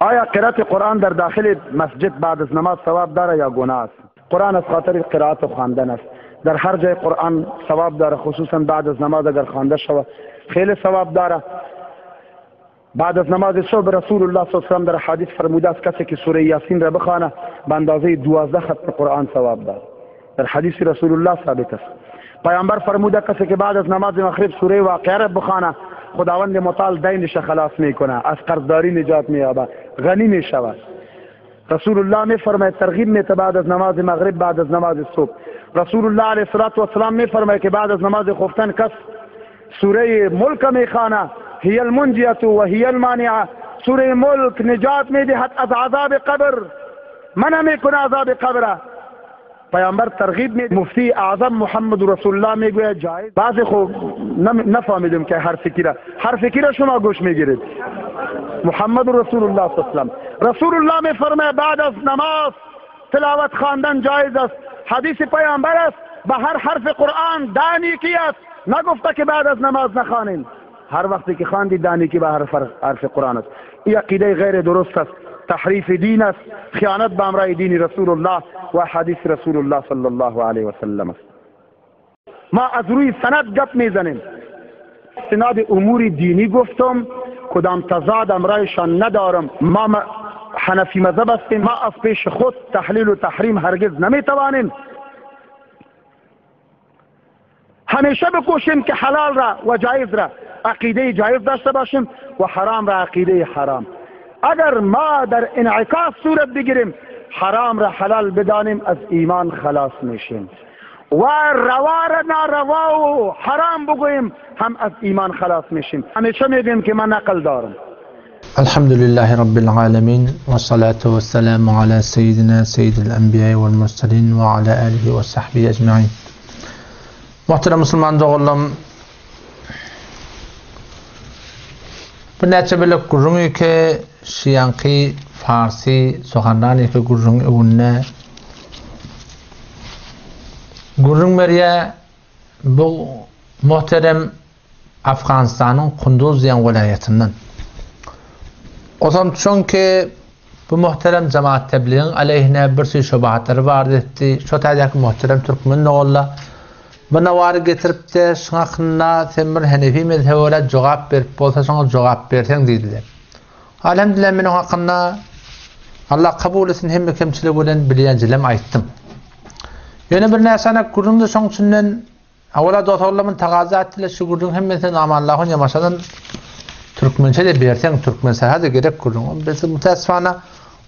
آیا قرائت قرآن در داخل مسجد بعد از نماز ثواب داره یا گناه است؟ قرآن از خاطر قرائت و خواندن است. در هر جای قرآن ثواب داره، خصوصا بعد از نماز اگر خوانده شود خیلی ثواب داره. بعد از نماز صبح رسول الله صلی الله علیه و در حدیث فرموده است کسی که سوره یاسین را بخوانه به اندازه 12 ختم قرآن ثواب داره. در حدیث رسول الله ثابت است. پیامبر فرموده کسی که بعد از نماز مغرب سوره واقعه را بخوانه خداوند متعال دینش خلاص میکنه، از قرضداری نجات مییابه، غنی میشود. رسول الله می فرماید ترغیب میته بعد از نماز مغرب، بعد از نماز صبح. رسول الله علیه الصلاة والسلام می فرماید که بعد از نماز خفتن کس سوره ملک میخوانه، هی المنجیه و هی المانعه. سوره ملک نجات میدهد از عذاب قبر، منع میکنه عذاب قبر. پیامبر ترغیب می مفتی اعظم محمد رسول الله میگوید جایز. بعضی خو نفهمیدم که حرف کی را، حرف کی را شما گوش میگیرید. محمد رسول الله صلی الله علیه و سلم، رسول الله میفرماید بعد از نماز تلاوت خواندن جایز است. حدیث پیامبر است به هر حرف قرآن دانی کی است، نگفته که بعد از نماز نخوانیم. هر وقتی که خواندی دانی که به هر حرف قرآن است. این عقیده غیر درست است، تحریف دین است، خیانت به امرای دین رسول الله و حدیث رسول الله صلی الله علیه و سلم است. ما از روی سند گپ میزنیم. سند امور دینی گفتم، کدام تضاد امرایشان ندارم. ما حنفی مذهب هستیم، ما از پیش خود تحلیل و تحریم هرگز نمیتوانیم. همیشه بکوشیم که حلال را و جایز را عقیده جایز داشته باشیم و حرام را عقیده حرام. اگر ما در انعکاس صورت بگیریم حرام را حلال بدانیم از ایمان خلاص میشیم، و روا را ناروا و حرام بگوییم هم از ایمان خلاص میشیم. همیشه میگوییم که من عقل دارم. الحمد لله رب العالمين والصلاة والسلام على سيدنا سيد الأنبياء والمرسلين وعلى آله وصحبه أجمعين. Muhterem musulman doganlarym, bir näçe bölek gürrüň eke şiýanky farsi sohandan eke gürrüň öwünde gürrüň berýär. Bu muhterem Afganistanyň Kunduz diýen welaýatyndan. Osam çünki bu muhterem jemaat tebligiň aleyhine bir sürü şöbahatlary bar etdi. Şo taýdaky muhterem türkmen doganlar bu nawary getirip-de şuň hakynda sen bir Henefi mezhebe görä jogap berip bolsa şoňa jogap berseň diýdiler. Alhamdulillah men oň hakynda Allah kabul etsin hemme kemçiligi bilen bilýänjilem aýtdym. Ýöne bir näsane gürrüňde şoň içinden Awala dos-oglanmyn tagaza etdiler şu gürrüň hemmesini Amanlahun ýamaşadan türkmençe-de berseň türkmensähä-de gerek gürrüň. Biz mütäessifana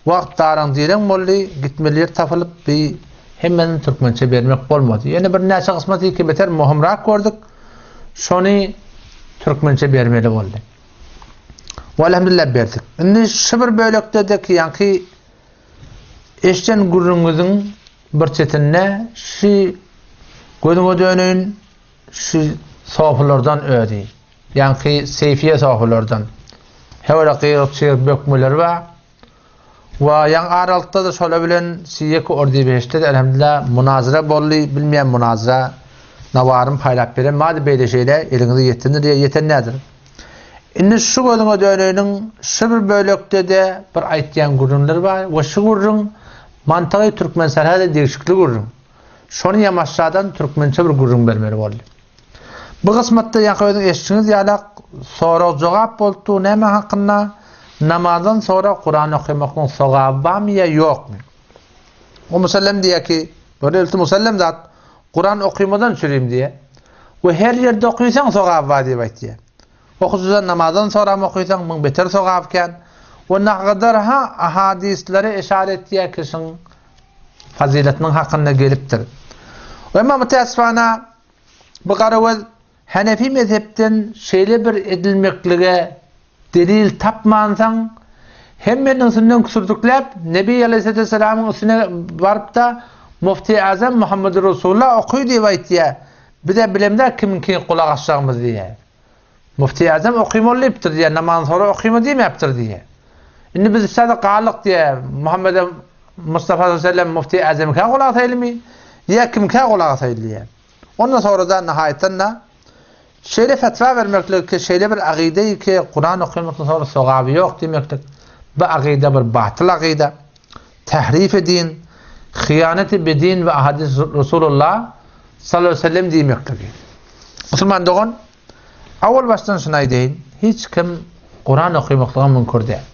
wagt daraň direň boldy, gitmeli ýer tapylyp bi hemmesini türkmençe bermek bolmady. Ýene bir näçe gysmat iki beter möhümrak gördük. Şony türkmençe bermeli boldy. Walhamdulillah berdik. Indi şu bir bölekde-de ki ýaňky eşden gürrüňiziň Bir çetinde şi gözüňe döneýin şi sofulardan özi. Ýaňky Seýfiýe sofulardan. Hewele gygyryp çygyryp bökmeleri bar. We ýaňy aralykda-da şolar bilen şi ýeke ordibehiştde-de elhamdülillah munazara boldy. Bilmeýän munazara nawaryny paýlap beren bardy beýle şeýle eliňize ýetendir ýa ýeten däldir. Indi şu gözüňe döneýiniň şu bir bölekde-de bir aýtýan gürrüňler bar we şu gürrüň Mantygy türkmen serhede degişikli gürrüň. Şony ýamaşjadan türkmençe bir gürrüň bermeli boldy. Bu gysmatda ýaňky özüň eşitşiňiz ýalak sorag-jogap bolupdy näme hakynda namazdan sora Kuran okamaklygyň sogaby barmy ýa ýokmy? O musallem diýýär ki, bir elti musallem zat Kuran okymadan çürim diýýär. We her ýerde okysaň sogaby bar diýip aýtýar. Okyjydan namazdan soram okysaň muň beter sogap kän. We nagadar-ha ahadislere eşare etýär ki şuň fazyletiniň hakynda gelipdir. Emma mütäessifana bu garagöz Hanefi mezhepden şeýle bir edilmeklige delil tapmansaň hemmeniň üstünden küsürdikläp Nebi aleýhissalatü üstüne barypda Mufti Azam Muhammedur Resulullah oky diýip aýtýar. Bizä bilemzä kimiňki gulak asjagymyzy diýýär. Mufti Azam okymaly diýipdir diýýär, namazdan soňra okyma diýmäpdir diýýär. Indi biz üstade galdyk diýýär, Muhammede Mustafa sallallahu aleyhi ve sellem Mufti Azamka gulak asaýlymy ýa kimkä gulak asaýly diýýär. Ondan soňra-da nihaýatdan-da şeýle fetwa bermeklik ki, şeýle bir agyda ki, Kuran okamakdan soňra sogaby ýok diýmeklik. Bu akyda bir batyl akyda. Tährif-i din, hyýanet-i bi din we ahadis Resulullah sallallahu aleyhi ve sellem diýmekligi. Musulman dogan, awal başdan şuny aýdaýyn, hiç kim Kuran okamaklyga müňkür däl.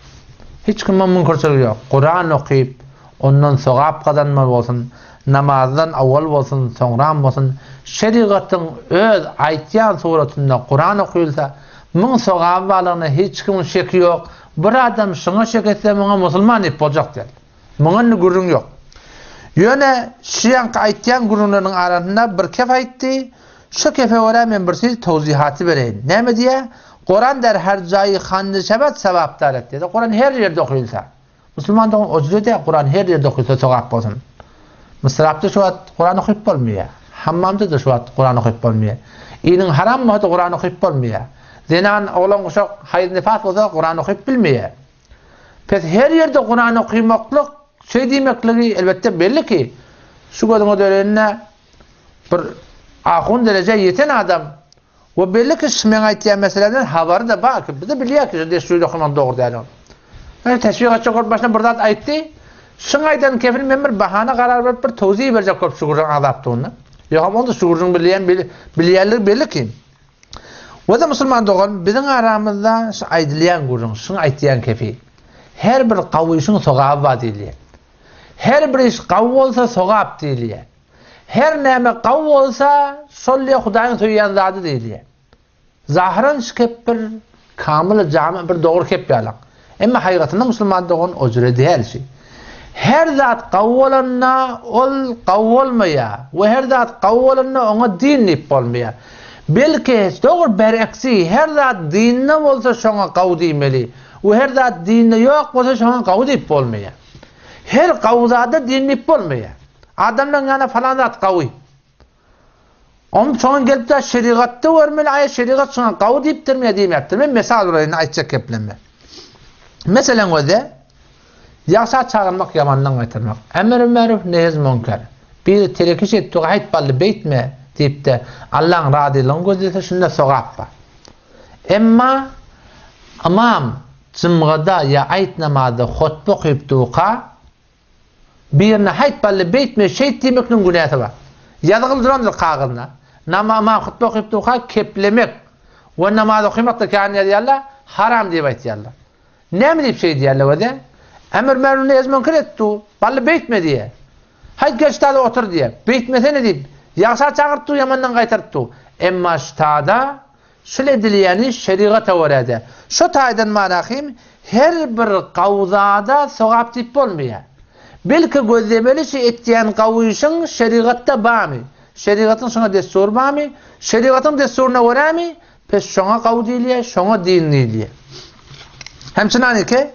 Hiç kimiň müňkürçiligi ýok. Kuran okyp, ondan sogap gazanmaly bolsun, namazdan awal bolsun, soňram bolsun, şerigatyň öz aýtýan suratynda Kuran okylsa, muň sogaby barlygyna hiç kimiň şeki ýok. Bir adam şuňa şek etse, muňa musulman diýip boljak däl. Muňa indi gürrüň ýok. Ýöne şu ýaňky aýtýan gürrüňleriniň arasynda bir kep aýtdy, şu kepe görä men bir siz towzihaty bereýin. Näme diýýär? Kuran der her jaýy handy şebat sawap daret diýýär. Kuran her ýerde okylsa. Musulman dogan o jüre Kuran her ýerde okylsa sogap bolsun. Mysrapda şu wagt Kuran okyp bolmaýar. Hammamda-da şu wagt Kuran okyp bolmaýar. Iniň haram bolsa Kuran okyp bolmaýar. Zenan, oglan guşak haýz nifas bolsa Kuran okyp bilmeýär. Pes her ýerde Kuran okymaklyk şeý diýmekligi elbetde belli ki, şu gözüňe dörenine bir ahun derejä ýeten adam we belli ki şu meň aýtýan meselemden habary-da bar ki, bize bilýär ki şu dessury okamak dogry däl ol. Ýöne teşwik etjek bolup başyna bir zat aýtdy. Şuň aýdan kefil men bir bahana karar berip bir towziý berjek bolup şu gürrüň agzapdygyny. Ýogsam onda şu gürrüň bilýän bilýänligi belli ki. We-de musulman dogan biziň aramyzda şu aýdylýan gürrüň, şuň aýtýan kefi. Her bir gawy işiň sogaby bar diýilýär. Her bir iş gawy bolsa sogap diýilýär. Her näme gawy bolsa, şol diýe Hudaýyň söýýän zady diýilýär. Zahyran şu kep bir kamyl jamy bir dogry kep ýalak. Emma haýgatynda musulman dogan o jüre däl şi. Her zat gawy bolanda ol gawy bolmaýar we her zat gawy bolanda oňa din diýip bolmaýar. Belki dogry bereksi her zat dinde bolsa şoňa gawy diýmeli we her zat dinde ýok bolsa şoňa gawy diýip bolmaýar. Her gawy zada din diýip bolmaýar. Adamlaryň ýanyna falan zat gawy. Onuň soňy gelip-de şerigatda görmeli, aýa şerigat şoňa gawy diýipdirmi ýa diýmäpdirmi? Men mesal uraýyn aýtjak geplemde. Meselen göze ýagşa çagyrmak, ýamandan gaýtarmak. Emr meruf, nehez münker. Biri terekiş etdi, aýt bally beýtme diýip-de Allaň razylygyny gözlese şunda sogap bar. Emma ymam jymgada ýa aýt namazda hutba okyp durka Birine haýt bally beýtme şeýt diýmekligiň günäsi bar. Ýazgyly durandyr kagyzynda. Nama ymam hutba okyp durka keplemek we namaz okymak da kän ýazýarlar, haram diýip aýtýarlar. Näme diýip şeý diýýärler özi? Emr meruf nehy münker et du, bally beýtme diýýär. Haýt gel ştada otur diýýär. Beýtmesene diýip, ýagşa çagyryp dur, ýamandan gaýtaryp dur. Emma ştada Şul edilýäni şerigata görä-de. Şo taýdan manahym her bir gawzada sogap diýip bolmaýar. Belki gözlemeli şu etýän gawy işiň şerigatda barmy? Şerigatyň şoňa dessury barmy? Şerigatyň dessuryna görämi? Pes şoňa gawy diýilýär, şoňa din diýilýär. Hem çynanyke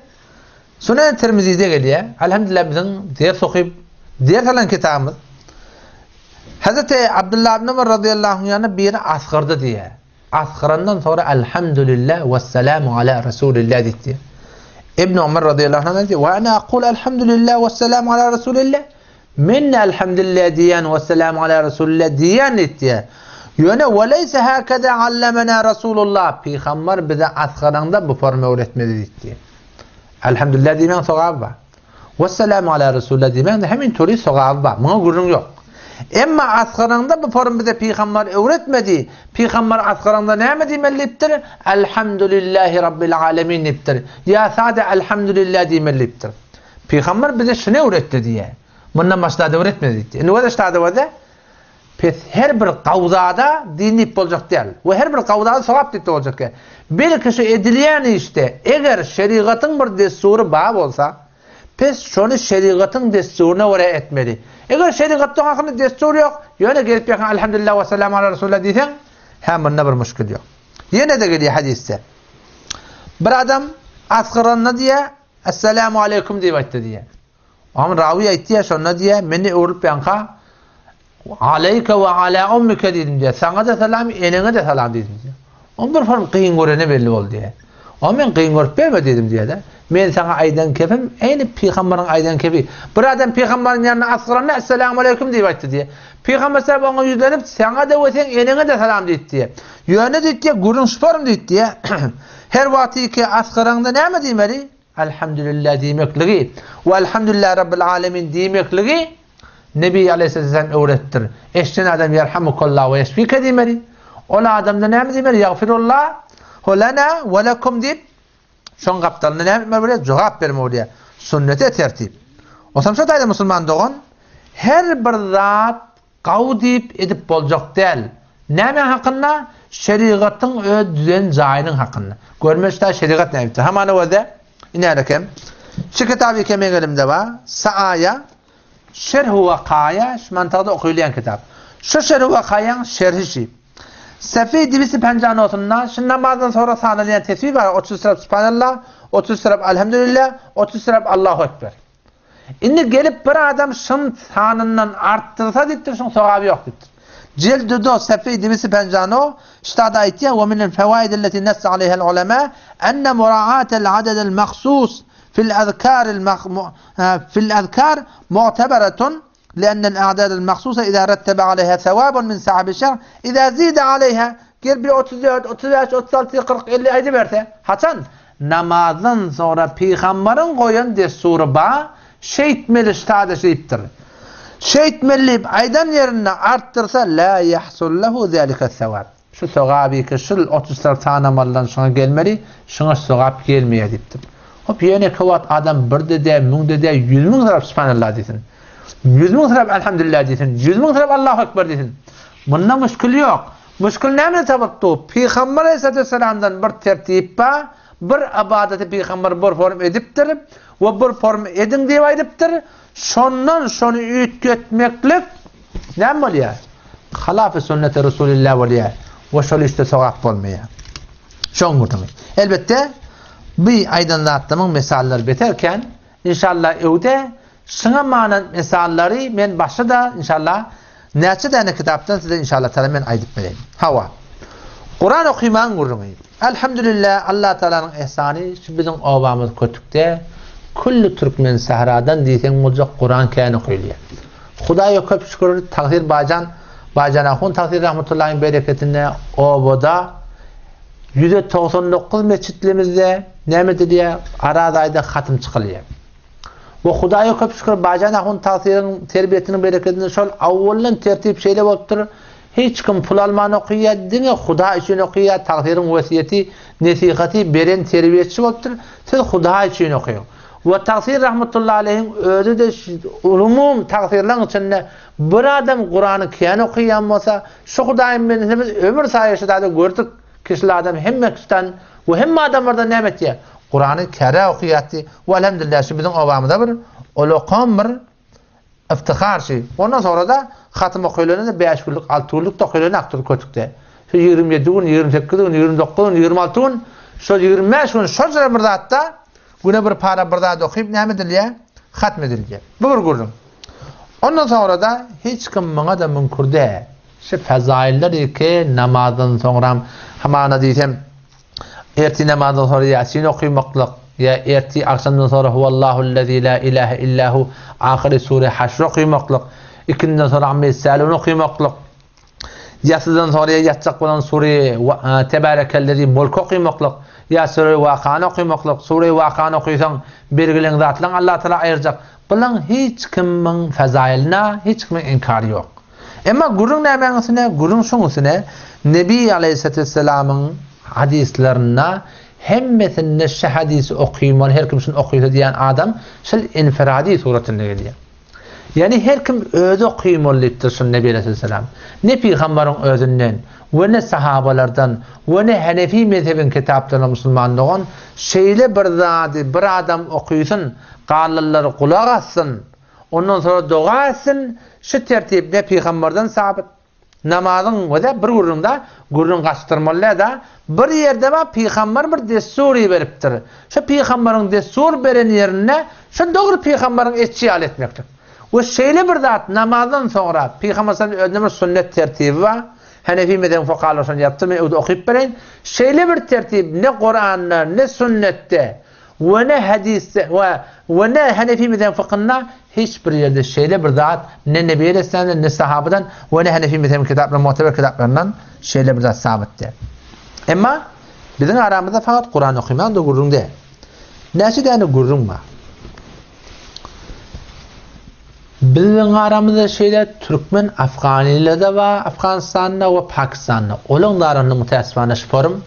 Sunan Tirmizide gelýär. Elhamdülillah biziň ders okyp, ders alan kitabymyz. Hazreti Abdullah ibn Umar radıyallahu anh ýanyna biri asgyrdy diýýär. Asgyrandan soňra elhamdülillah we selamu ala Resulillah diýdi. Ibn Umar radıyallahu anh diýdi: "Wa ana aqul elhamdülillah we selamu ala Resulillah." Men elhamdülillah diýen we selamu ala Resulillah diýen diýdi. Ýöne we leýse hakaza allamana Rasulullah pygamber bize asgyranda bu forma öwretmedi diýdi. Elhamdülillah diýmegiň sogaby bar. Wesselamu ala Resulullah diýmegiň hemin türli sogaby bar. Muňa gürrüň ýok. Emma asgyraňda bu form bize pygamber öwretmedi. Pygamber asgyraňda näme diýmeli diýipdir? Elhamdülillahi Rabbil alemin diýipdir. Ýa sada Elhamdülillah diýmeli diýipdir. Pygamber bize şuny öwretdi diýýär. Mundan başga zat öwretmedi diýdi. Indi göze ştada göze. Pes her bir gawzada din diýip boljak däl. We her bir gawzada sogap diýip boljak däl. Belki şu edilýän işde eger şerigatyň bir dessury bar bolsa, pes şony şerigatyň dessuryna görä etmeli. Eger şerigatda oň hakynda dessur ýok, ýöne gelip ýakan Elhamdülillah we selamu ala Resulullah diýseň, hä munda bir muşkil ýok. Ýene-de gelýär hadysda. Bir adam asgyranda diýýär, Esselamu aleýkum diýip aýtdy diýýär. Oňa rawy aýtýar, şonda diýýär, meni öwrülip ýanka Aleýke we ala ummike diýdim diýýär. Saňa-da salam, eneňe-de salam diýdim diýýär. Oň bir form kyn görene belli boldy diýýär. Oňa men kyn görüp berme diýdim diýýär-de. Men saňa aýdan kepim eýni pygamberiň aýdan kepi. Bir adam pygamberiň ýanyna asgyranda Esselamu aleýkum diýip aýtdy diýýär. Pygamber sallam oňa ýüzlenip, saňa-da we seň eneňe-de salam diýdi diýýär. Ýöne diýdi, gürrüň şu form diýdi diýýär. Her wagtyky asgyraňda näme diýmeli? Elhamdülillah diýmekligi we Elhamdülillah Rabbil Alemin diýmekligi Nebi Aleyhisselam öwretdir. Eşden adam Yerhamukallah we yeşfike diýmeli. Ol adamda näme diýmeli? Yagfirullah lana we lekum diýip şoň gapdalynda näme etmeli bolýar? Jogap bermeli bolýar. Sünnete tertip. Otam şo taýda musulman dogan her bir zat Gawy diýip edip boljak däl. Nämäň hakynda? Şerigatyň öz düzen jaýynyň hakynda. Görmeli şda şerigat näme diýipdir. Hamana gözde inälekem. Şu kitaby eke meň elimde bar. Saaýa Şerhu Wakaýa şu mantagda okylýan kitap. Şu Şerhu Wakaýaň şerhi şi. Sefi dibisi penjanosynda şu namazdan sonra sanalýan tesbih bar. 30 tarap Subhanallah, 30 tarap Elhamdülillah, 30 tarap Allahu Ekber. Indi gelip bir adam şyn sanyndan artdyrsa diýipdir, şuň sogaby ýok diýipdir. Jildi do, sefei dibisi penjano, ştada aýtýar, we minel fewaidilleti nessa aleýhel ulema, enne muraatel adedel mahsus fil azkaril fil azkar mu'teberetun li'ennel a'dadel mahsusa iza rettebe aleýha sewabun min sahibi şer iza zide aleýha gel bir 34, 35, 36, 40, 50 aýdyberse, haçan? Namazdan soňra pygambaryň goýan dessury ba, şeýtmeli ştada şeýipdir. Şeýtmeli diýip aýdan ýerinde artdyrsa la ýahsul lehu zalika sewab. Şu sogabyky şul 30 tarap sanamaldan şuňa gelmeli, şuňa sogap gelmeýär diýipdir. Hop ýene ki wagt adam birde dä, müňde dä, 100 müň tarap subhanallah diýsin. 100 müň tarap elhamdülillah diýsin, 100 müň tarap Allahu ekber diýsin. Munda müşkil ýok. Müşkil nämede tapypdy? Pygamber aleyhissalatu bir tertip bar, bir ybadaty pygamber bir form edipdir we bir form ediň diýip aýdypdyr. Şondan şony üýtgetmeklik näme bolýar? Halafy sünneti Resulillah bolýar we şol işde sogap bolmaýar. Şoň gürrüňi. Elbetde, bu aýdan zatlarymyň mysallary beterken, inşallah öwde Şuňa manant mysallary men başda-da inşallah näçe däne kitapdan size inşallah taala men aýdyp bereýin. Hawa. Kuran okymagyň gürrüňi. Elhamdülillah Allah Taalanyň ihsany şu biziň obamyz Kötükde külli türkmen sähradan diýseň boljak Kuran kän okylýar. Hudaýa köp şükür Tagsyr Baýjan Baýjan ahun Tagsyr rahmetullahyň bereketine obada ýüze 99 mesjitlerimizde näme edilýär? Araz aýda hatym çykylýar. We Hudaýa köp şükür Bajan ahun tagsyryň terbiýesiniň berekedinde şol awwaldan tertip şeýle bolupdyr, hiç kim pul alman okaýar, diňe Hudaý üçin okaýar, tagsyryň wesýeti, nesihaty beren terbiýeçi bolupdyr, siz Hudaý üçin okaýyň. We tagsyr rahmetullahi aleýhiň özi-de umum tagsyrlaryň içinde bir adam Kurany kän okaýan bolsa, şu Hudaýyň bendesi biz ömür saýy şu zady gördük, kişili adam hemme kişiden We hemme adamlardan näme etýär? Kurany kärä okaýardy. We elhamdülillah şu biziň obamyzda bir ulakam bir iftihar şu. Ondan sonra-da hatym okaýlanda 5 günlük, 6 günlük de okaýlan akdyr kötükde. Şu 27 gün, 28 gün, 29 gün, 26 gün, şu 25 gün şol jyra bir zatda güne bir para bir zat okyp näme edilýär? Hatm edilýär. Bu bir gürrüň. Ondan sonra-da hiç kim muňa da münkür däl. Şu fezailler ki namazdan soňram hamana diýsem ertir namazdan soňra Ýasin okymaklyk ýa ertir agşamdan soňra Huwallahu-llezî lâ ilâhe illâ hu ahyry sure Haşr okymaklyk, ikinden soňra Amme ýessâlûn okymaklyk, ýasydan soňra ýa ýatjak bolan sure Tebârekellezî Mulk okymaklyk, ýa sure Wakany okymaklyk, sure Wakany okysaň belgileň zatlaň Allah Taala aýyrjak. Bulaň hiç kimiň fezaýylyna hiç kimiň inkary ýok. Emma gürrüň nämäň üstüne? Gürrüň şuň üstüne, Nebi aleýhissalatu wessalamyň hadyslarynda hemmesinde şu hadysy okymaly, her kim şuny okysa diýen adam şol infiradi suratynda gelýär. Ýagny her kim özi okymaly diýipdir şuny Nebi aleýhissalam. Ne pygambaryň özünden we ne sahabalardan we ne Hanefi mezhebiň kitaplarynda musulman dogan şeýle bir zady bir adam okysyn, galanlary gulak assyn, Ondan soňra doga etsin, şu tertip ne pygamberden sabyt. Namazyň özi bir gürrüň-da, gürrüň gaçdyrmaly däl-de, bir ýerde bar pygamber bir dessur iberipdir. Şu pygamberiň dessur beren ýerinde şu dogry pygamberiň etşi ýaly etmeklik. We şeýle bir zat namazdan soňra pygamber sallallahu özüne bir sünnet tertibi bar. Hanefi mezhebiň fukahalary şony ýazypdyr, men öwde okyp bereýin. Şeýle bir tertip ne Kuranda, ne sünnetde We ne hadysda we we ne Hanefi mezhebiň fykynda hiç bir ýerde şeýle bir zat ne Nebi aleyhisselamdan ne sahabadan we ne Hanefi mezhebiň kitaplarynyň muteber kitaplaryndan şeýle bir zat sabyt däl. Emma biziň aramyzda fakat Kuran okymaň da gürrüň däl. Näçe däne gürrüň bar. Biziň aramyzda şeýle türkmen afganilerde bar, Afganistanda we Pakistanda. Olaň arasynda mütäessifana şu forum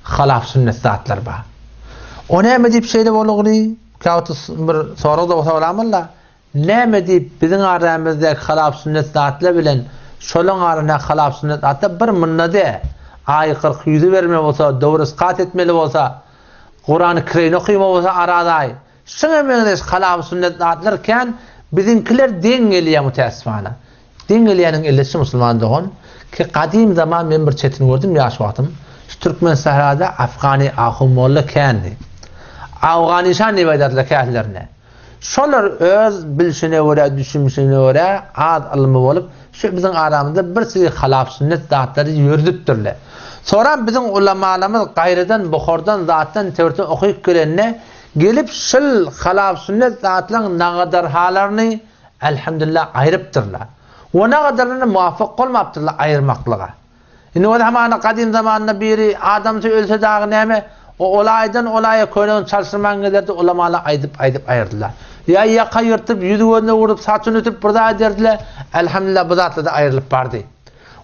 halaf sünnet zatlar bar. O näme diýip şeýle bolugny? Käwagt bir sorag da bolsa bolamylla. Näme diýip biziň aramyzdaky halaf sünnet zatlar bilen şolaň arasyndaky halaf sünnet zatlar bir munda de. Aý 40 ýüzi berme bolsa, dowr iskat etmeli bolsa, Kurany kireýine okyma bolsa arazaý. Şuňa meňzeş halaf sünnet zatlar kän, biziňkiler deň gelýär mütäessifana. Deň gelýäniň ellesi şu musulman dogan, ki gadym zaman men bir çetin gördüm ýaş wagtym, şu türkmen sährada afgany ahun molla kändi. Afganyşan diýip aýdardylar käsilerine. Şolar öz bilşine görä, düşünişine görä az ylmy bolup, şu biziň aramyzda bir sürü halaf sünnet zatlary ýöredipdirler. Soram biziň ulamalarymyz gaýradan, Buhardan, zatdan, töwrtden okyp gelende, gelip şul halaf sünnet zatlaryň nagadarhalaryny elhamdülillah aýrypdyrlar. We nagadarlaryna muwafyk bolmapdyrlar aýyrmaklyga. Indi ol hamana gadym zamanda biri adamsy ölse dagy näme, o olaýdan olaýa köýnegini çalşyrman gezerdi, ulamalar aýdyp-aýdyp aýyrdylar. Ýa ýaka ýyrtyp, ýüzi-gözüne urup, saçyny ütüp bir zat ederdiler, elhamdülillah bu zatlar-da aýrylyp bardy.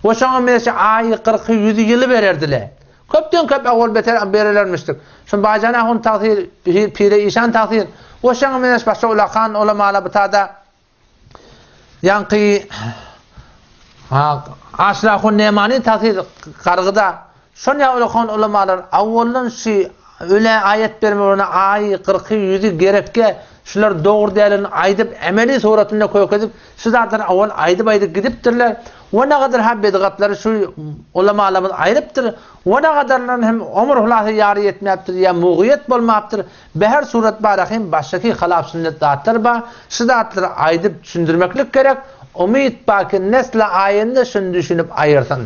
We şoňa meňzeş aýy, kyrky, ýüzi ýyly bererdiler. Köpden köp owal beter berelermişdik. Şun Baýjan ahun tagsyr, Pire işan tagsyr we şoňa meňzeş başga ulakan ulamalar bu tada Ýaňky Aşrahun Nemani tagsyr gargyda şon ýaly ulakan ulamalar awaldan şu öle aýat berme aýy, kyrky, ýüzi gerekge şular dogry dälini aýdyp emeli suratynda kökezip şu zatlary awal aýdyp-aýdyp gidipdirler. We nagadar ha bedgatlary şu ulamalarymyz aýrypdyr. We nagadarlaryny hem omur hulasy ýary ýetmäpdir ýa mugyýet bolmapdyr. Be her surat bar hem başgaky halap sünnet zatlar bar. Şu zatlary aýdyp düşündirmeklik gerek. Umyt bar ki nesle aýynda şuny düşünip aýyrsyn.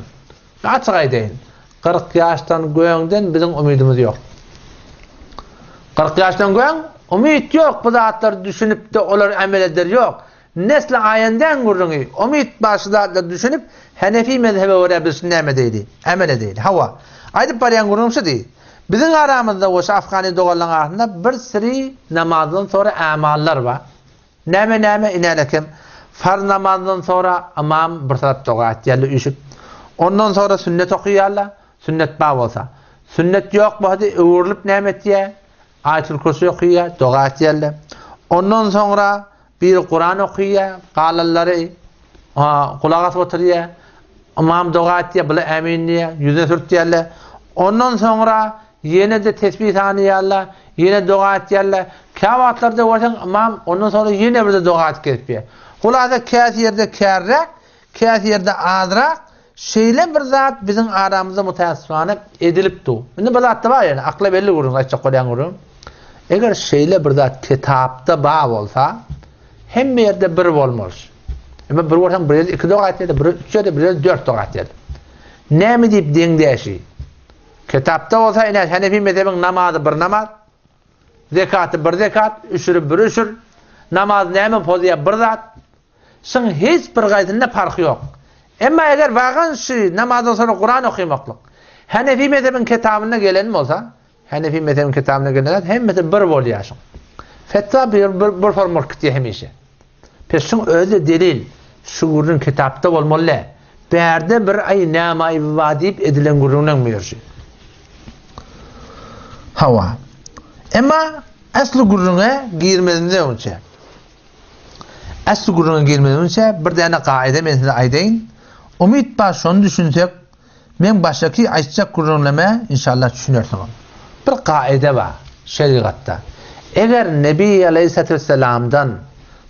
Açyk aýdaýyn. 40 ýaşdan göňden biziň umydymyz ýok. 40 ýaşdan göň umyt ýok bu zatlary düşünip-de olar emel eder ýok. Nesli aýendäň gürrüňi, umyt bar şu zatlara düşünip, Henefi mezhebe görä biz şu näme edeýli, emel edeýli. Hawa, aýdyp barýan gürrüňim şudy. Biziň aramyzda we şu afgany doganlaryň arasynda bir siri namazdan soňra ämallar bar. Näme näme inälekem, farz namazdan soňra ymam bir sagat doga etýärler üýşüp. Ondan soňra sünnet okaýarlar, sünnet bar bolsa. Sünnet ýok bolsa öwrülip näme etýär? Aýatul Kürsi okaýar, doga etýärler. Ondan soňra Biri Kuran okaýar, galanlary gulak asyp oturýar. Ymam doga etýär, bular ämin diýýär, ýüzüne sürtýärler. Ondan soňra ýene-de tesbih sanaýarlar, ýene doga etýärler. Käwagtlarda görseň ymam ondan soňra ýene bir-de doga edip gezipýär. Hulasa käsi ýerde kärräk, käsi ýerde azrak Şeýle bir zat biziň aramyzda mutasyfana edilip dur. Indi bir zat-da bar ýöne, akla belli gürrüň, aýtjak bolýan gürrüňim. Eger şeýle bir zat kitapda bar bolsa, hemme ýerde bir bolmaly. Emma bir görseň bir ýerde iki doga aýtýar, bir üç ýerde, bir ýerde dört doga aýtýar. Näme diýip deň däşi? Kitapda bolsa ine Hanefi mezhebiň namazy bir namaz, zekaty bir zekat, üşüri bir üşür, namaz näme pozýar bir zat. Şyň hiç bir gaýsynda parhy ýok. Emma eger wagan şy namazdan soňra Kuran okymaklyk Hanefi mezhebiň kitabynda gelen bolsa, Hanefi mezhebiň kitabynda gelen zat hemmesi bir bolýar şyň. Fetwa bir bir, bir form bolup gitýär hemişe. Pes şyň özi delil. Şu gürrüň kitapda bolmaly däl. Bärde bir aý näme aýby bar diýip edilen gürrüňleň bu ýerşi. Hawa. Emma esli gürrüňe girmezimden öňçe Äsli gürrüňe girmezimizçe bir däne kaide men size aýdaýyn. Umyt bar şony düşünsek, meň başdaky aýtjak gürrüňleme inşallah düşünersiňiz. Bir kaide bar şerigatda. Eger Nebi aleýhissalatu wesselamdan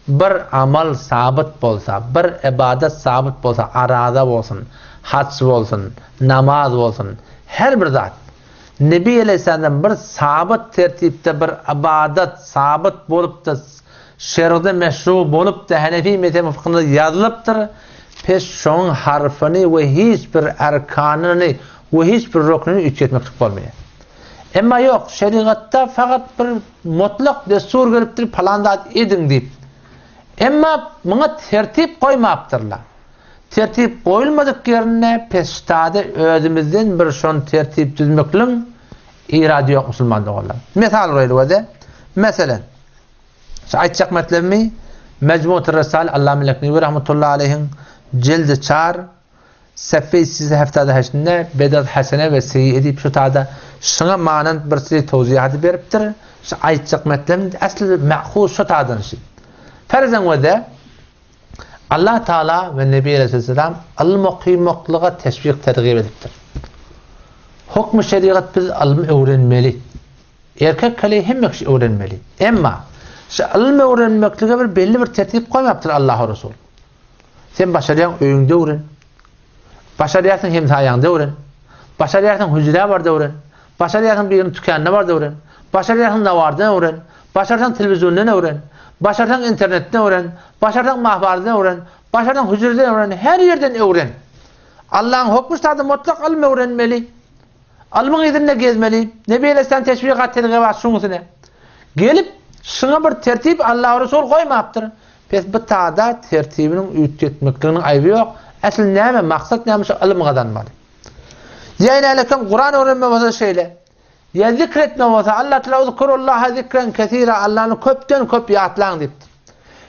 bir amal sabyt bolsa, bir ybadat sabyt bolsa, araza bolsun, haç bolsun, namaz bolsun, her bir zat Nebi aleýhissalamdan bir sabyt tertipde bir ybadat sabyt bolupdyr, şergde meşru bolupdyr, Hanefi mezhebi fykhynda ýazylypdyr, pes şonuň harfyny we hiç bir erkanyny we hiç bir ruknyny üýtgetmeklik bolmaýar. Emma ýok, şerigatda fakat bir mutlak dessur gelipdir, palan zat ediň diýip. Emma muňa tertip goýmapdyrlar. Tertip goýulmadyk ýerinde peştade özümizden bir şony tertip düzmekligiň irady ýok musulman doganlar. Mysal goýaly göze. Meselen, şu aýtjak metlebimi Mecmuatur Resail Allame Leknewi rahmetullahi aleyhiň jildi çar Seffe 378-nde Bedat Hasene we Seýýe diýip şu tada şuňa manand bir seri towzihaty beripdir. Şu aýtjak metlebim esli mehuz şu tadan şi. Ferzen we de Allah Taala we Nebi Aleyhisselam ylym okymaklyga teşwik tergib edipdir. Hukmy şerigat biz ylym öwrenmeli. Erkek kele hemme kişi öwrenmeli. Emma şu ylym öwrenmeklige bir belli bir tertip goýmapdyr Allah Resul. Sen başarýaň öýüňde öwren. Başarýarsyň hemsaýaňda öwren. Başarýarsyň hüjrä bar-da öwren. Başarýarsyň biriniň tükanyna bar-da öwren. Başarýarsyň nawardan öwren. Başarsaň telewiziondan öwren. Başarsaň internetden öwren. Başarsaň mahbardan öwren. Başarsaň hüjreden öwren. Her ýerden öwren. Allaň hokmy ştada mutlak ylym öwrenmeli. Ylmyň yzynda gezmeli. Nebi Aleyhisselam teşwigat tergibat şuň üstüne. Gelip şuňa bir tertip Allah Resul goýmapdyr. Pes bu tada tertibiniň üýtgetmekliginiň aýby ýok. Äsli näme maksat näme şu ylym gazanmaly. Ýa ine Kuran öwrenme bolsa şeýle. Ýa zikr etme bolsa Allah Taala uzkurullaha zikren kesira Allany köpden köp ýatlaň diýipdir.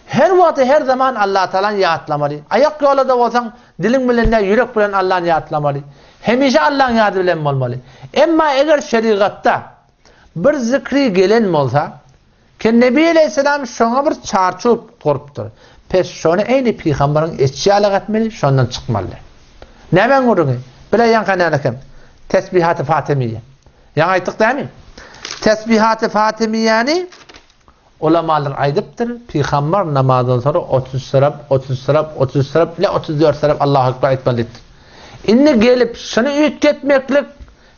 Her wagty her zaman Allah Taalany ýatlamaly. Aýak ýolada bolsaň diliň bilen däl ýürek bilen Allany ýatlamaly. Hemişe Allaň ýady bilen bolmaly. Emma eger şerigatda bir zikri gelen bolsa, Ki Nebi aleýhissalam şoňa bir çarçup gurupdyr. Pes şony eýni pygambaryň etşi ýaly etmeli, şondan çykmaly. Nämäň gürrüňi? Biläýýäňkä nälekem? Tesbihaty Fatemiýe. Ýaňy aýtdyk dämi? Tesbihaty Fatemiýäni ulamalar aýdypdyr, pygambar namazdan soňra 33 syrap, 33 syrap, 33 syrap, ile 34 syrap Allahu Ekber aýtmaly diýipdir. Indi gelip şuny üýtgetmeklik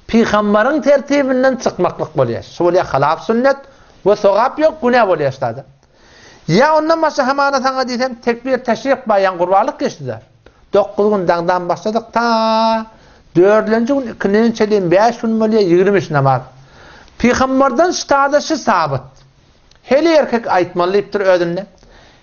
Pygambaryň tertibinden çykmaklyk bolýar. Şu bolýar halaf sünnet we sogap ýok, günä bolýar ştada. Ýa ondan başga hamana saňa diýsem tekbir teşrik bar, ýa gurbanlyk geçdi-de. 9 gün daňdan başladyk ta dördülenji gün ikindini çenli 5 gün bolýar 23 namaz. Pygambardan ştada şu sabyt. Heli erkek aýtmaly diýipdir özünde.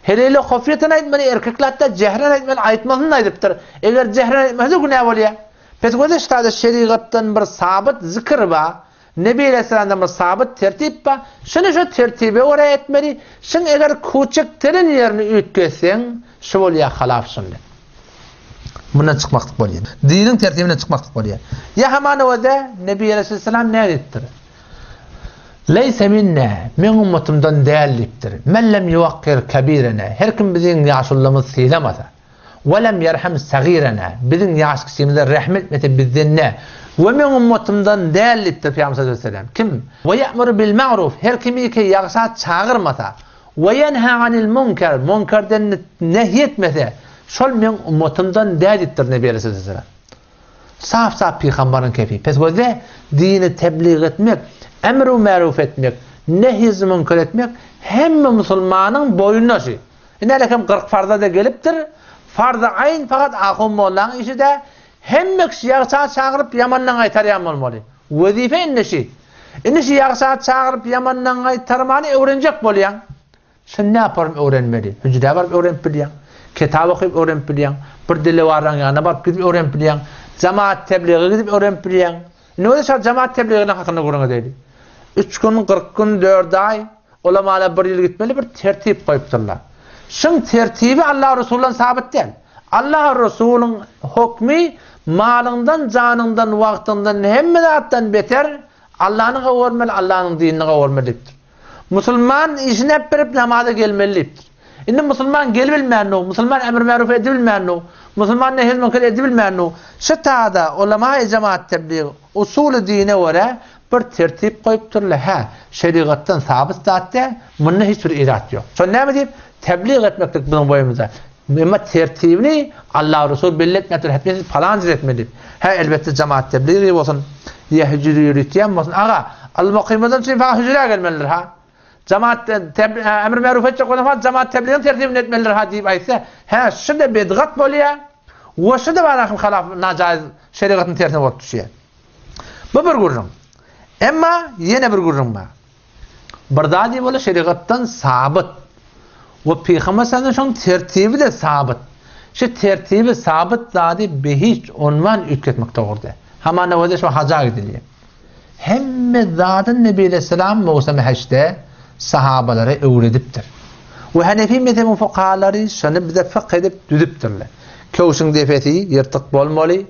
Heleýle hofýeten aýtmaly, erkekler hatda jehren aýtmaly, aýtmasyn aýdypdyr. Eger jehren aýtmasa günä bolýar. Pes göze ştada şerigatdan bir sabyt zikr bar, Nebi aleýhissalamdan bir sabyt tertip bar, şuny şu tertibe görä etmeli, şuň eger kuçekdiren ýerini üýtgetseň, şu bolýar halaf sünnet. Mundan çykmaklyk bolýar. Diniň tertibinden çykmaklyk bolýar. Ýa hamana öze Nebi aleýhissalam näme diýipdir? Leýse minne, meň ummatymdan däl diýipdir. Men lem ýuwakkir kebirene, her kim biziň ýaşulymyzy sylamasa. Welem ýerhem sagirena, biziň ýaş kiçimize rehm etmese bizden ne? We meň ummatymdan däl diýipdir Pygamber sallallahu aleyhi ve sellem. Kim? We ýa'muru bil ma'ruf, her kimi ki ýagşa çagyrmasa, we ýenha anil munker, munkerden nehy etmese, şol meň ummatymdan däl diýipdir Nebi aleyhi ve sellem. Sap-sap pygambaryň kefi. Pes gözle, dini teblig etmek, emru ma'ruf etmek, nehy munker etmek hemme musulmanyň boýnuna şu. Ine hem 40 farza-da gelipdir. Farz-y aýn fakat ahun mollaň işi-dä. Hemme kişi ýagşa çagyryp, ýamandan gaýtarýan bolmaly. Wezipe indi şi. Indi şi ýagşa çagyryp, ýamandan gaýtarmany öwrenjek bolýaň. Şuny näparym öwrenmeli? Hüjrä baryp öwrenip bilýäň. Kitap okyp öwrenip bilýäň. Bir dilewarlaň ýanyna baryp gidip öwrenip bilýäň. Jemaat teblige gidip öwrenip bilýäň. Indi bolsa şol jemaat tebliginiň hakynda gürrüň edeli. Üç gün, 40 gün, dört aý, Ulamalar bir ýyl gitmeli bir tertip goýupdyrlar. Şuň tertibi Allah Resulyndan sabyt däl. Allah Resulyň hukmy malyňdan, janyňdan, wagtyňdan hemme zatdan beter Allany gowurmaly, Allanyň dinini gowurmaly diýipdir. Musulman işini äp berip namaza gelmeli diýipdir. Indi musulman gelibilmändu, musulman emr märuf edibilmändu, musulman nehy münker edibilmändu. Şu tada ulama jemaat teblig usuly dine görä Bir tertip goýupdyrlar, hä, şerigatdan sabyt zat däl, munda hiç bir irat ýok. Şony näme diýip, teblig etmeklik biziň boýumyza. Emma tertibini Allah Resul belli etmekdir, hetmen siz palan jür etmeli diýip. Hä, elbetde jemaat tebligi bolsun, ýa hüjür ýöritýän bolsun. Aga, ylym okymazdan üçin fakat hüjüre gelmelidir, ha. Jemaat emr meruf etjek bolsa fakat jemaat tebligiň tertibini etmelidir, ha diýip aýtsa, hä, şu-da bedgat bolýar, we şu-da barahym halaf najaýyz şerigatyň tersine bolup düşýär. Bu bir gürrüň. Emma ýene bir gürrüň bar. Bir zat bola şerigatdan sabyt. We Pygamber sallallahu aleyhi tertibi de sabyt. Şu tertibi sabyt zady behiç onman üýtgetmek dogry däl. Hamana wede şu haja gidilýär. Hemme zadyn Nebi aleyhisselam mowsum hajda. sahabalara öwredipdir. We Hanefi mezhebiň fukahalary şony bize fykh edip düzüpdirler. Köwşüň depesi ýyrtyk bolmaly,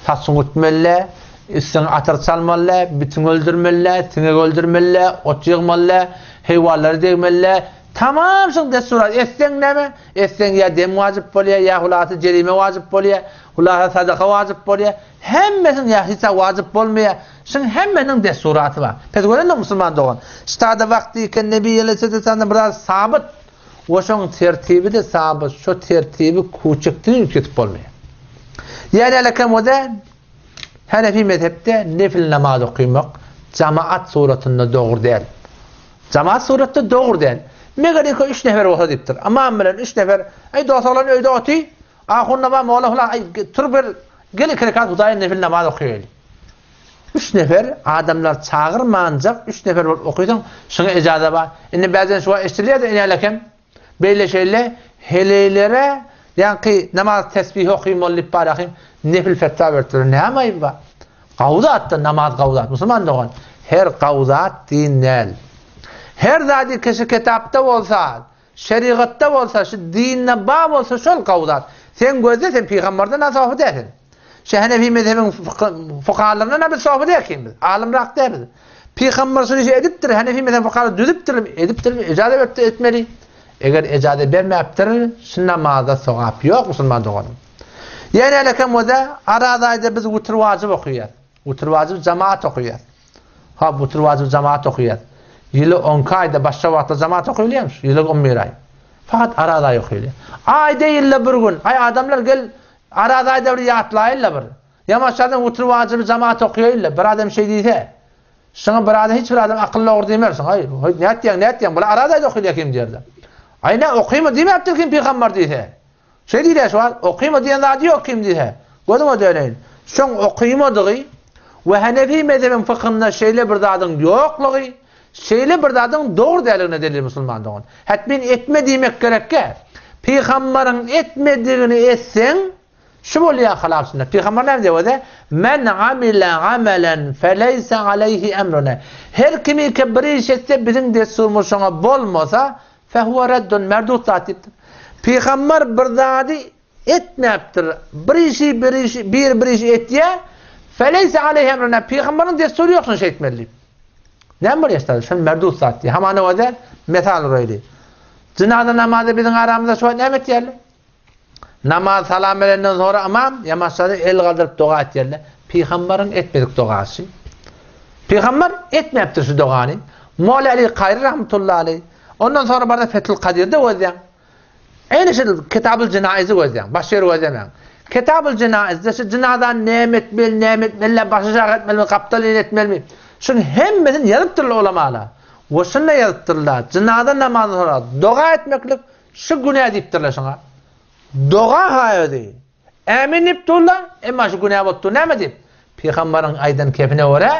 saçyňy ütmeli, üstüňe atyr çalmaly, bitiňi öldürmeli, siňek öldürmeli, ot ýygmaly, heýwanlara degmeli. Tamam şuň dessurat etseň näme? Etseň ýa dem wajyp bolýar, ýa hulasy jerime wajyp bolýar, hulasy sadaka wajyp bolýar. Hemmesiniň ýa hiç zat wajyp bolmaýar. Şuň hemmesiniň dessuraty bar. Pes görenok musulman dogan. Ştada wagty iken Nebi ýelesselamdan bir zat sabyt we şoň tertibi-de sabyt. Şo tertibi kuçekden üýtgedip bolmaýar. Ýa nälekem o-da Hanefi mezhepde nefil namaz okymak jamaat suratynda dogry däl. Jamaat suratda dogry däl. Meger iki üç nefer bolsa diýipdir. Ymam bilen üç nefer, Eý dos oglan öýde oty, ahun bar, molla filan, aý tur bir gel iki rekat Hudaýa nefil namaz okaýaly. Üç nefer adamlar çagyrmanjak üç nefer bolup okysaň, şuňa ejaza bar. Indi bäzden şu wagt eşidilýär-de inälekem. Beýle-şeýle heleýlere ýaňky namaz tesbihi okymaly diýip barahym nefil fetwa beripdirler. Näme aýyby bar? Gawy zatda namaz gawy zat. Musulman dogan, her gawy zat din däl. Her zady kişi kitapda bolsa, şerigatda bolsa, şu dinde bar bolsa şol gawy zat. Sen gözle sen pygamberden ha sofy däl sen. Şu Hanefi mezhebiň fukahalaryndan ha biz sofy däl kim biz. Alymrak däl biz. Pygamber şul işi edipdir, Hanefi mezhebiň fukahalary düzüpdir, edipdir, ejaza beripdir etmeli. Eger ejaza bermäpdir, şu namazda sogap ýok musulman doganym. Ýene elekem bolsa, Araz aýda biz witr wajyp okaýas. Witr wajyp jamaat okaýas. Ha, witr wajyp jamaat okaýas. Ýyly onki aýda başga wagtda jamaat okaýylýarmyş, ýyly on bir aý. Fakat Araz aýy okaýylýar. Aýda ýylda bir gün, aý adamlar gel Araz aýda bir ýatlaýyl-la bir. Ýamaşadan witr wajyby jamaat okaýaýyl-la. Bir adam şeý diýse, şuňa bir adam hiç bir adam akylly ogry diýmersiň. Aý, hoý, nätýäň, nätýäň, bular Araz aýda okaýylýar kim diýerler. Aý, nä, okyma diýmäpdir kim pygambar diýse. Şeý diýilýär şu wagt, okyma diýen zady ýok kim diýse. Gözüňe döneýin. Şoň okymadygy we Hanefi mezhebiň fykhynda şeýle bir zadyň ýoklugy, şeýle bir zadyň dogry däldigine delil musulman dogan. Hetmin etme diýmek gerekkä. Pygambaryň etmedigini etseň, şu bolýar halap sünnet. Pygambar näme diýýär özi? Men amile amelen feleýse aleýhi emruna. Her kimike bir iş etse biziň dessurymyz şoňa bolmasa, Fehuwe reddun, merdut zat diýipdir. Pygamber bir zady etmäpdir. Bir işi bir işi bir bir işi etýär. Feleýse aleýhi emruna. Pygamberiň dessury ýok şuny şeýtmeli diýip. Näme bolýar şeýle? Şun merdut zat diýip. Hamana özi mesal uraýly. Jynaza namazy biziň aramyzda şu wagt näme etýärler? Namaz salam berenden soňra ymam ýamaşlary el galdyryp doga etýärler. Pygambaryň etmedik dogasy. Pygambar etmäpdir şu dogany. Mola Ali Kaýry rahmetullahi aleý. Ondan soňra barda Fethül Kadirde gözleň. Eýni şu Kitabul Jenaizi gözleň. Başga ýeri gözlemäň. Kitabul Jenaizde şu jynazany näme etmeli, näme etmeli, başy aşak etmelimi, gapdal etmelimi? Şuň hemmesini ýazypdyrlar ulamalar. We şunda ýazypdyrlar. Jynaza namazyndan soňra doga etmeklik Şu günä diýipdirler şoňa. Doga-ha özi. Ämin diýip durlar, emma şu günä bolup dur. Näme diýip? Pygambaryň aýdan kepine görä,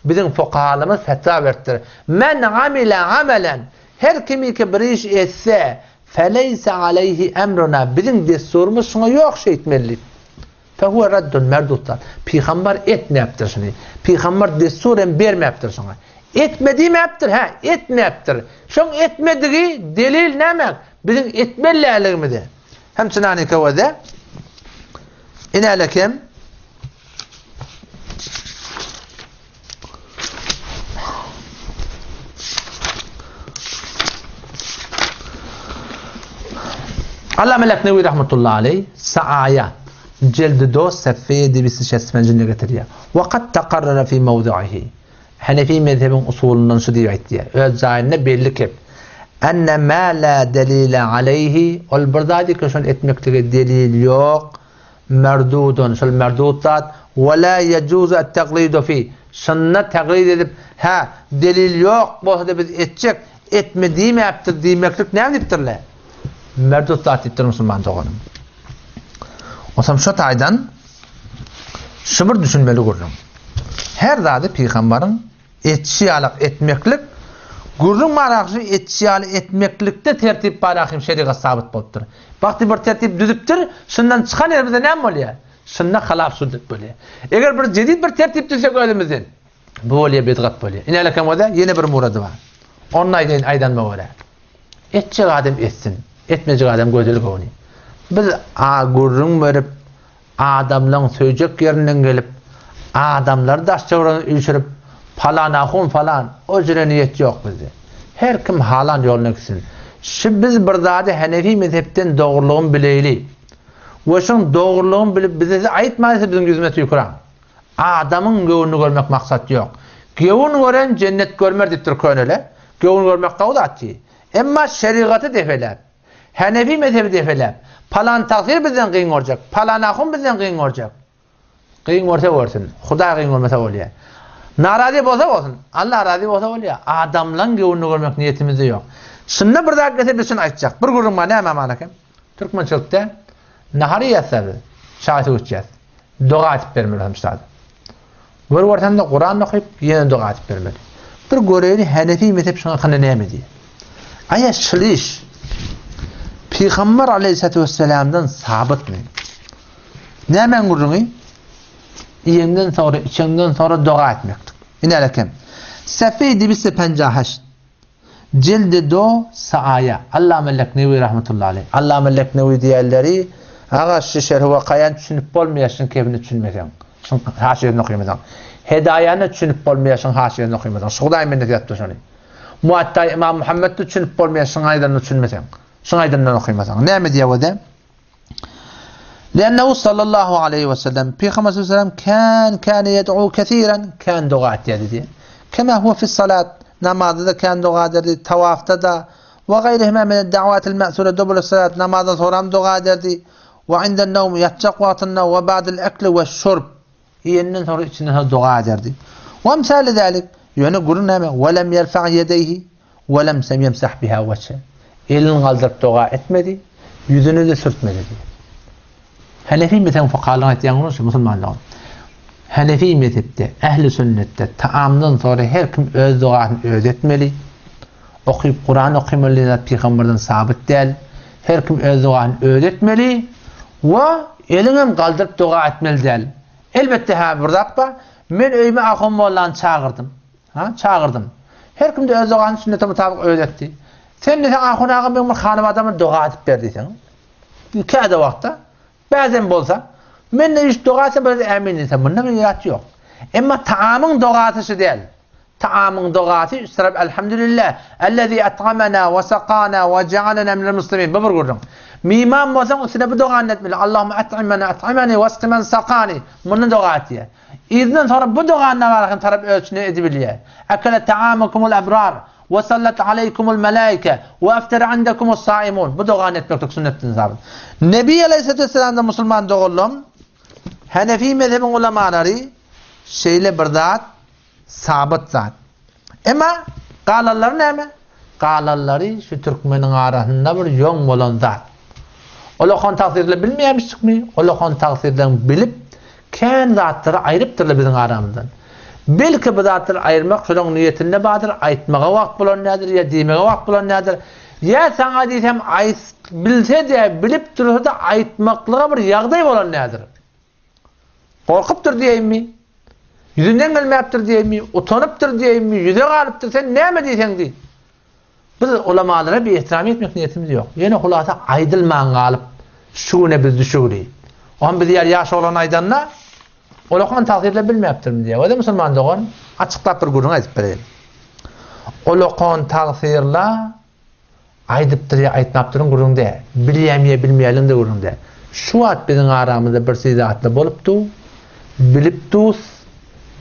biziň fukahalarymyz fetwa beripdir. Men amile amelen, her kimiki bir iş etse, feleýse aleýhi emruna, biziň dessurymyz şuňa ýok şeýtmeli diýip. Fehuwe raddun, merdut zat. Pygambar etmäpdir şuny. Pygambar dessur hem bermäpdir şuňa. Etme diýmäpdir, hä, etmäpdir. Şoň etmedigi delil näme? Biziň etmeliligimize. Hem çynany keweze. Inälekem. Allame Leknewi rahmetullahi aleyh Saaya jeldi do seffe dibisi şesmenjinde getirýär. Wa kad takarrara fi mawdu'ihi. Hanefi mezhebiň usulyndan şu diýip aýtýar. Öz jaýynda belli kep. Enne ma la delile aleyhi ol bir zady ki şony etmeklige delil ýok. Merdudun, şol merdud zat, we la yejuzu et-taklidu fi, şunda taklid edip, hä, delil ýok bolsa-da biz etjek, etme diýmäpdir diýmeklik näme diýipdirler? Merdud zat diýipdir musulman doganym. Onsoň şo taýdan şu bir düşünmeli gürrüň. Her zady pygambaryň Etşi ýalak etmeklik, gürrüň bar ahşy etşi ýaly etmeklikde tertip bar ahym şerigat sabyt bolupdyr. Bagty bir tertip düzüpdir, şundan çykan ýerimizde näme bolýar? Şunda halaf sünnet bolýar. Eger bir jedid bir tertip düzsek özümizden, bu bolýar bidgat bolýar. Ine älekem bolsa ýene bir murady bar. Onda aýdaýyn aýdanyma görä. Etjek adam etsin, etmejek adam gözel göwni. Biz a gürrüň berip, adamlaň söýjek ýerinden gelip, adamlary daş-töweregine üýşürip, palan ahun falan, o jüre niýet ýok bizde. Her kim halan ýoluna gitsin. Şu biz bir zady Henefi mezhepden dogrulygyny bileýli. We şoň dogrulygyny bilip bize siz aýtmaýsa biziň ýüzüme tüýküraň. Adamyň göwnüni görmek maksat ýok. Göwün gören jennet görmer diýipdir könele. Göwün görmek gowy zat diý. Emma şerigaty depeläp, Henefi mezhebi depeläp, palan tagsyr bizden gyn görjek, palan ahun bizden gyn görjek. Gyn görse görsün, Hudaý gyn görmese bolýar. Narazy bolsa bolsun, Allah razy bolsa bolýar. Adamlaň göwnüni görmek niýetimizde ýok. Şunda bir zat gelse biz şuny aýtjak. Bir gürrüň bar näme aman eken? Türkmençilikde nahar iýýäs biz, çaý suw içýäs. Doga edip bermeli hem şada. Gör görsemde Kuran okyp ýene doga edip bermeli. Bir göreýli Hanefi mezhep şuň hakynda näme diýýär. Aýa şul iş Pygamber aleyhissalatu vesselamdan sabytmy? Nämäň gürrüňi? Iýenden soňra, içenden soňra doga etmeklik. Ine eken. Sefe dibisi penjaheşt. Jildi do saaya. Allame Leknewi rahmetullahi aleyh. Allame Leknewi diýenleri aga şu şerhi wakaýany düşünip bolmaýar şuň kebini düşünmeseň. Şuň haşiýesini okamasaň. Hedaýany düşünip bolmaýar şuň haşiýesini okamasaň. Şu Hudaý minnet ýazypdyr şony. Muattaý Imam Muhammed düşünip bolmaýar şuň aýdanyny düşünmeseň. Şuň aýdanyndan okamasaň. Näme diýýär o-da? Lennehu sallallahu aleyhi ve sellem Peygamber sallallahu aleyhi ve sellem kan kan yed'u kesiren kan doga etýärdi diýýär. Kema huwa fi salat namazda da kan doga ederdi, tawafda da we gaýryhima min da'watil ma'sura dubul salat namazdan soňra hem doga ederdi. We inden nawm ýatjak wagtynda we ba'dil ekli we şurb iýenden soňra içinden soňra doga ederdi. We emsali zalik ýöne gürrüň näme? We lem yerfa yedeyhi Welem yemsah biha wejhe. Elini galdyryp doga etmedi, ýüzüni-de sürtmedi diýýär. Hanefi mezhebiň fukahalynyň aýtýan gürrüňi şu musulmanlar. Hanefi mezhepde, ähli sünnetde taamdan soňra her kim öz dogasyny özi etmeli. Okyp Kuran okamaly diýen zat pygamberden sabyt däl. Her kim öz dogasyny özi etmeli we eliňem galdyryp doga etmeli däl. Elbetde hä bir zat bar. Men öýüme ahun mollany çagyrdym. Ha, çagyrdym. Her kim-de öz dogany sünnete mutabyk özi etdi. Sen diýseň, ahun aga meň bir hanym adama doga edip ber diýseň. Käde wagtda, bäzem bolsa, men de iş doga etsem biraz ämin diýsem, munda bir ýat ýok. Emma taamyň dogasy şu däl. Taamyň dogasy üç tarap elhamdülillah, ellezî et'amena we sakana we jealena minel muslimin. Bu bir gürrüň. Miman bolsaň üstüne bu dogany etmeli. Allahümme et'imena et'imeni we skimen sakani. Muny doga etýär. Yzyndan soňra bu dogany nabarhyn tarap öz içine edibilýär. Ekele ta'amukumul ebrar, we sallat aleýkumul melaike, we eftera indekumus saimun. Bu dogany etmeklik sünnetden sabyt. Nebi aleýhissalatu wesselamdan musulman doganlarym, Hanefi mezhebiň ulamalary şeýle bir zat sabyt zat. Emma galanlary näme? Galanlary şu türkmeniň arasynda bir ýoň bolan zat. Olakan tagsyrlar bilmeýärmişdikmi? Olakan tagsyrlaryň bilip, kän zatlary aýrypdyrlar biziň aramyzdan. Belki bu zatlary aýyrmak şolaň niýetinde bardyr, aýtmaga wagt bolan däldir ýa diýmege wagt bolan däldir. Ýa saňa diýsem aýt, bilse-de, bilip dursa-da aýtmaklyga bir ýagdaý bolan däldir. Gorkupdyr diýeýinmi? Ýüzünden gelmäpdir diýeýinmi? Utanypdyr diýeýinmi? Ýüze galypdyr, sen näme diýseň diý. Biz ulamalara bir ehtiram etmek niýetimiz ýok. Ýöne hulasa aýdylman galyp, şu güne biz düşügli. Oňa biz ýaly ýaş oglan aýdanda, olakan tagsyrlar bilmäpdirmi diýýär. Özi musulman dogan, açyklap bir gürrüň aýdyp bereýin. Olakan tagsyrlar Aýdypdyr ýa aýtmapdyryň gürrüň däl. Bilýämi ýa bilmeýänligini-de gürrüň däl. Şu wagt biziň aramyzda bir siz atly bolup dur, bilip dus,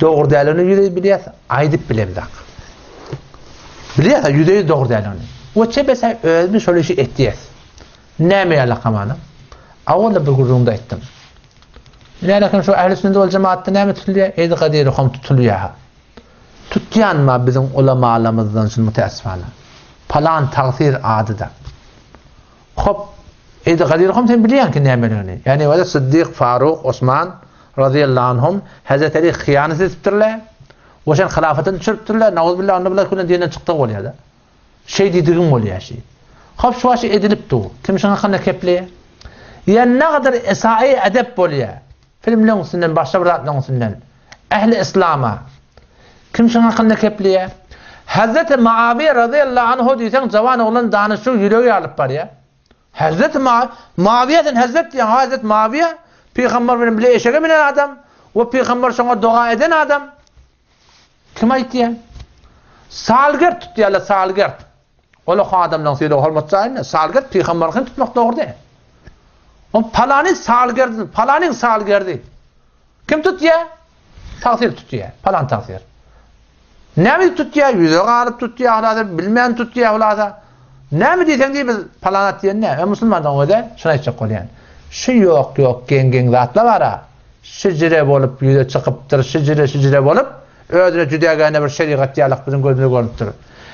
dogry däldigini ýüze-ýüz bilýäs, aýdyp bilemzak. Bilýäs-ä ýüze-ýüz dogry däldigini. We çebese özümiz şol işi etýäs. Näme ýalakamana? Awal-da bir gürrüňde aýtdym. Nälekin şu ähli sünnet wal jemaatda näme tutulýar? Edi Gadyry hom tutulýar. Tutýan bar biziň ulamalarymyzdan şuny mütäessifana. Palan tagsyr ady-da. Hop, Edi Gadyr hom sen bilýäň ki nämeligini. Ýani wada Siddik, Faruk, Osman razyýallahu anhum Hazreti Ali hyýanat edipdirler. We şen hylafatdan düşüripdirler. Nauzbillah onda bular külen dinden çykdygy bolýar-da. Şeý diýdigiň bolýar şi. Hop şu başy edilip dur. Kim şuň hakynda kepleýär? Ýa nagadyr esaýy edep bolýar. Filmleň üstünden başga bir zatlaryň üstünden. Ähli yslama. Kim şuň hakynda kepleýär? Hazreti Muawiýe razyýallahu anhu diýseň jawan oglan danyşyk ýüregi ýarylyp barýar. Hazreti Muawiýe sen Hazret diýýäň, Hazret Muawiýe pygamber bilen bile eşege minen adam we pygamber şoňa doga eden adam. Kim aýtýar? Salgert tutýarlar, salgert. Ol okan adamlaryň sylagy hormat jaýynda. Salgert pygamberkini tutmak dogry däl. O palany salgerdi, palanyň salgerdi. Kim tutýar? Tagsyr tutýar, palan tagsyr. Näme tutýar? Ýüze galyp tutýar, hulasa bilmän tutýar, hulasa. Näme diýseň diý biz palan at diýen näme? E musulmandan öde şuny aýtjak bolýan. Şu ýok ýok geň geň zatlar bara. Şijire bolup ýüze çykypdyr, şijire şijire bolup özüne jüdägäne bir şerigat ýalak biziň gözümize görnüpdir.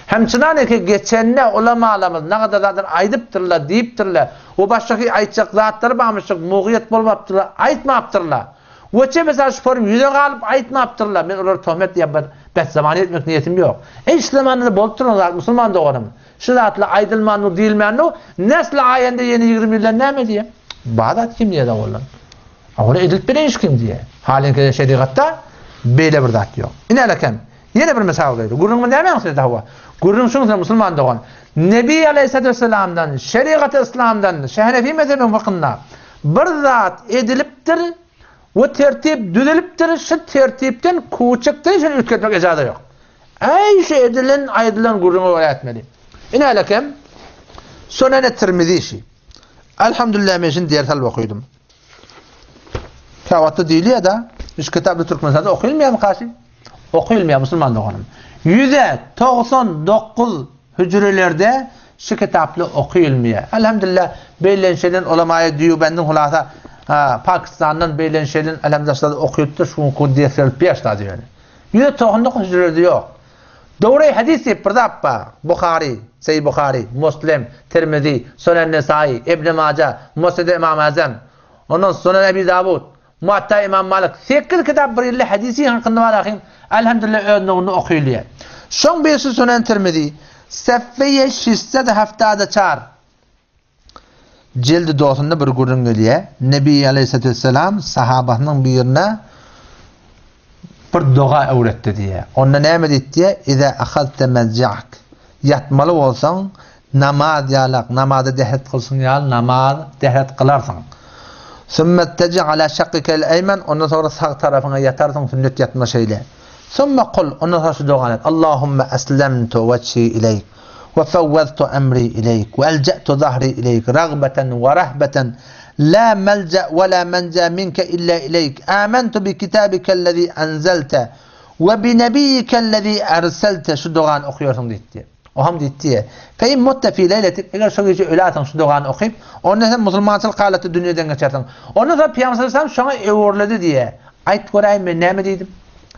Hemçinan eke geçende ulamalarymyz nagada zatlar aýdypdyrlar, diýipdirler. We başgaky aýtjak zatlary barmyşyk, mugyýet bolmapdyrlar, aýtmapdyrlar. Weçe mysal şu forum ýüze galyp aýtmapdyrlar. Men olary tohmet ýa bir betzaman etmek niýetim ýok. Eý şu zamanda bolup duran zat musulman doganym. Şu zatlar aýdylmandyr diýilmändir. Nesli aýende ýene 20 ýyldan näme diýe? Bar zat kim diýe doganlar. Ony edilip bilen iş kim diýe. Halyňky şerigatda beýle bir zat ýok. Ine alekem. Ýene bir mysal goýdy. Gürrüňimiz näme ýaňsydy hawa? Gürrüň şuň musulman dogan. Nebi aleýhissalatu wesselamdan, şerigaty yslamdan, şehenefi mezhebiniň fykynda bir zat edilipdir we tertip düzülipdir, şu tertipden kuçekden şony üýtgetmek ejaza ýok. Äý şu edilen aýdylan gürrüňe görä etmeli. Ine alekem Sunene Tirmizi şi. Elhamdülillah men şindi ders alyp okydym. Käwagtda diýilýär-de, şu kitapda Türkmenistanda okylmaýarmy kaşy? Okylmaýar musulman doganym. Ýüze 99 hüjrelerde şu kitaply okylmaýar. Elhamdülillah beýlenşeden ulamaýy Dýubendiň hulasa Pakistandan beýlenşeden elhamdülillah okypdyr şu günki ders berip ýaşlady ýöne. Ýüze 99 hüjrelerde ýok. Dogry hadys diýip bir zat bar. Buhary, Sahih Buhary, Muslim, Tirmizi, Sunan Nesai, Ibn Maja, Musned Imam Azam, ondan Sunan Ebi Dawud, Muatta Imam Malik, sekiz kitap bir ýylda hadisi hakynda bar ahim, elhamdülillah öz nowunda okylýar. Şoň birisi Sunan Tirmizi, sefeýe şişsed haftada çar. Jildi dosunda bir gürrüň gelýär. Nebi aleýhissalatu wesselam sahabasynyň birine bir doga öwretdi diýýär. Onda näme diýdi diýýär? Iza ahazte mazja'ak. Ýatmaly bolsaň, namaz ýalak, namaza dehret kylşyň ýaly namaz dehret kylarsyň. Sümme teji ala şakkikel eýmen, ondan soňra sag tarapyňa ýatarsyň, sünnet ýatma şeýle. Sümme kul, ondan soňra şu dogany aýt. Allahumma eslemtu wejhi ileýk. We fewweztu emri ileýk, we elje'tu zahri ileýk, ragbeten we rahbeten, la melje we la menje minke illa ileýk, amentu bi kitabikellezî enzelte, we bi nebiýikellezî erselte, şu dogany okaýarsyň diýipdi. O hem diýipdi, Fe in mutte fi leýletik, eger şo gije öläsiň şu dogany okyp, onda sen musulmançylyk halatda dünýeden geçersiň. Ondan soň Pygamber sallallahu aleyhi ve sellem şoňa öwrüledi diýýär. Aýt göräýin men näme diýdim?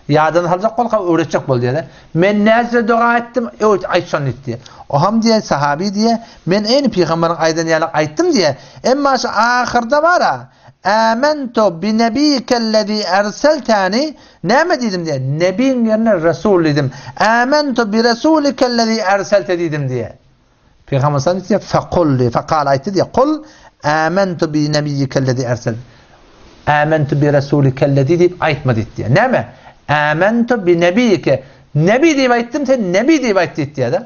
Ýadyna saljak bol, öwretjek bol diýýär. Men näçe doga etdim, öwret, aýt şony diýdi. O ham diýýär, sahaby diýýär, men eýni pygamberiň aýdan ýaly aýtdym diýýär. Emma şu ahyrda bar-a, Amentu bi nebiýikellezî erseltäni, näme diýdim diýýär, nebiň ýerine resul diýdim. Amentu bi resulikellezî erselte diýdim diýýär. Pygamber sallallahu aleyhi ve sellem fekul diýdi, fekal aýtdy diýdi, kul amentu bi nebiyyikellezi ersel. Amentu bi resulikellezi diýip aýtma diýdi diýýär. Näme? Amentu bi nebiyyike. Nebi diýip aýtdym, sen nebi diýip aýt diýdi diýýär.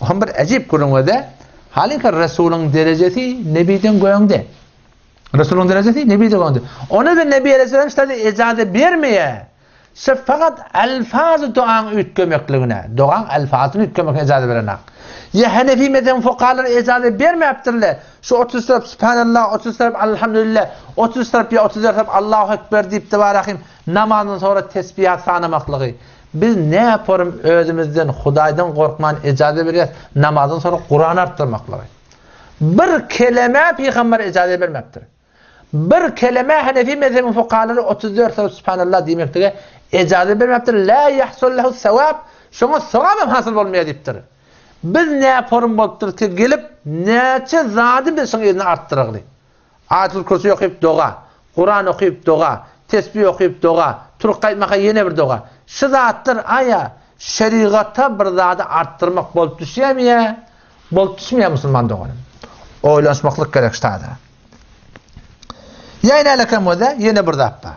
O hem bir ajib gürrüň öde. Halyka Resulyň derejesi nebiden göňde. Resulyň derejesi nebiden göňde. Ony da Nebi aleyhisselam şeýle ejaza bermeýär. Şu fakat elfazy duaň üýtgemekligine, dogaň elfazyny üýtgemekligine ejaza berenak. Ýa Hanefi mezhebiň fukahalary ejaza bermäpdirler. Şu 30 tarap Subhanallah, 30 tarap Alhamdulillah, 30 tarap ýa 34 tarap Allahu Ekber diýip tebarahim namazdan soňra tesbihat sanamaklygy. Biz näporum özümizden Hudaýdan gorkman ejaza berýäs namazdan soňra Kuran artdyrmaklygy. Bir keleme pygamber ejaza bermäpdir. Bir keleme Hanefi mezhebiň fukahalary 34 sowat Subhanallah diýmeklige ejaza bermepdir. La yahsul lehu sawab. Şoňa sogap hem hasyl bolmaýar diýipdir. Biz näporum bolupdyr ki gelip näçe zady biz şoň yzyna artdyragly. Aýatul Kürsi okyp doga, Kuran okyp doga, tesbih okyp doga, turup gaýtmaka ýene bir doga. Şu zatlar aýa şerigata bir zady artdyrmak bolup düşýärmi ýa bolup düşmeýär musulman doganym. Oýlanyşmaklyk gerek ştada. Ýa ine bolsa ýene bir zat bar.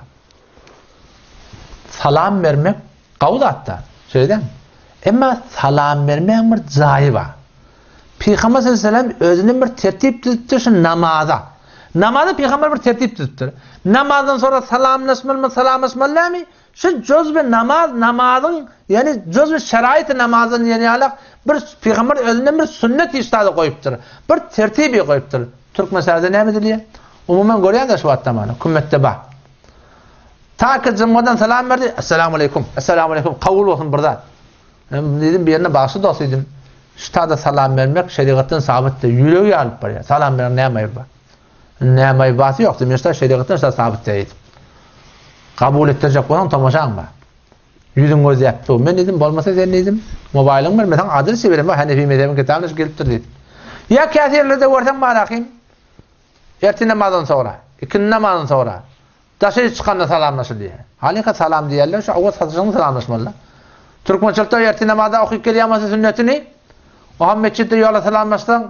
Salam bermek gawy zatda. Şeýle dämi? Emma salam bermegiň bir jaýy bar. Pygamber sallallahu aleyhi ve sellem özünden bir tertip düzüpdir şu namaza. Namaza pygamber bir tertip düzüpdir. Namazdan sonra salamlaşmalymy, salamlaşmaly dälmi? Şu juzbi namaz, namazyň, ýagny juzbi şeraiti namazdan diýen ýalak bir pygamber özünden bir sünnet işlady goýupdyr. Bir tertibi goýupdyr. Türkmenistanda näme edilýär? Umuman görýäňiz şu wagtda mana, kümmetde bar. Ta ki jumgadan salam berdi, Essalamu aleýkum, Essalamu aleýkum, kabul bolsun bir zat. Men diýdim, birine bagşy dost diýdim. Şu tada salam bermek şerigatdan sabyt diýdi. Ýüregi ýarylyp barýar. Salam beren näme aýyp bar? Näme aýyp basy ýok diýdim. Şu şerigatdan şa sabyt diýdim. Kabul etdirjek bolan tomaşaň bar. Ýüzüň gözläp dur. Men diýdim, bolmasa sen diýdim, mobaýlyň ber, men saňa adres berem, Hanefi mezhebiň kitabynda şu gelipdir diýdim. Ýa käsirlerde görseň bar ahym. Ertir namazdan soňra, ikindi namazdan soňra Daşary çykanda salamlaşylýar. Halyka salam diýerler, şu owaz satyşyň salamlaşmalylar. Türkmençilikde ertir namazda okyp gelýän bolsa sünnetini, oha metjitde ýola salamlaşsaň,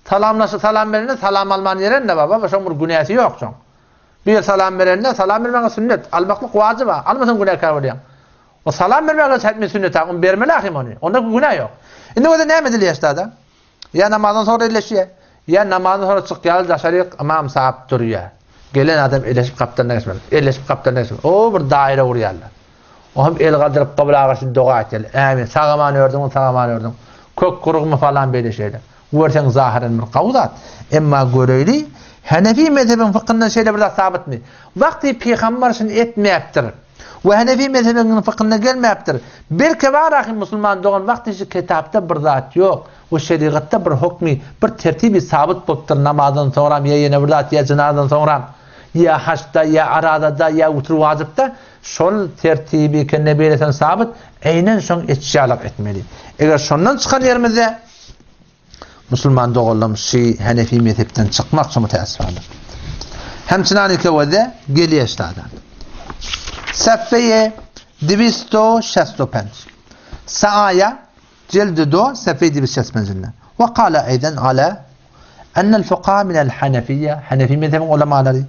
salamlaşy salam berende salam alman ýerende baba, şoň bir günäsi ýok şoň. Bir salam berende salam bermäge sünnet, almaklyk wajyp, almasaň günäkär bolýaň. O salam bermäge hetmi sünnet, ony bermeli ahym ony. Onda günä ýok. Indi bolsa näme edilýär ştada? Ýa namazdan soňra elleşýär, ýa namazdan soňra çykýar daşaryk ymam sahap durýar. Gelen adam elleşip gapdalyndan geçmeli. Elleşip gapdalyndan geçmeli. O bir daýra gurýarlar. O hem el galdyryp gybla garşy doga etýärler. Ämin, sag aman ördüň, sag aman ördüň. Kök gurugmy falan beýle şeýle. Görseň zahyran bir gowy zat. Emma göreýli, Hanefi mezhebiň fykynda şeýle bir zat sabytmy? Wagty pygamber şuny etmäpdir. We Hanefi mezhebiniň fykynda gelmäpdir. Belki bar ahy musulman dogan wagty şu kitapda bir zat ýok we şerigatda bir hukmy bir tertibi sabyt bolupdyr namazdan soňram ýa ýene bir zat ýa jynazadan soňram ýa haçda ýa arazada ýa witr wajypda şol tertibi ke nebeýlesen sabyt eýnen şoň etşýalak etmeli. Eger şondan çykan ýerimizde Musulman doganlarym şy Hanefi mezhepden çykmak şu müteessifane. Hemçinan ikewede gelýär ştadan. Sefeye divisto şesto penç. Saaya cildi do sefeye divisto şesto pencinde. Ve kala eyden ala ennel fukaha minel hanefiyye, hanefi mezhebin ulemalary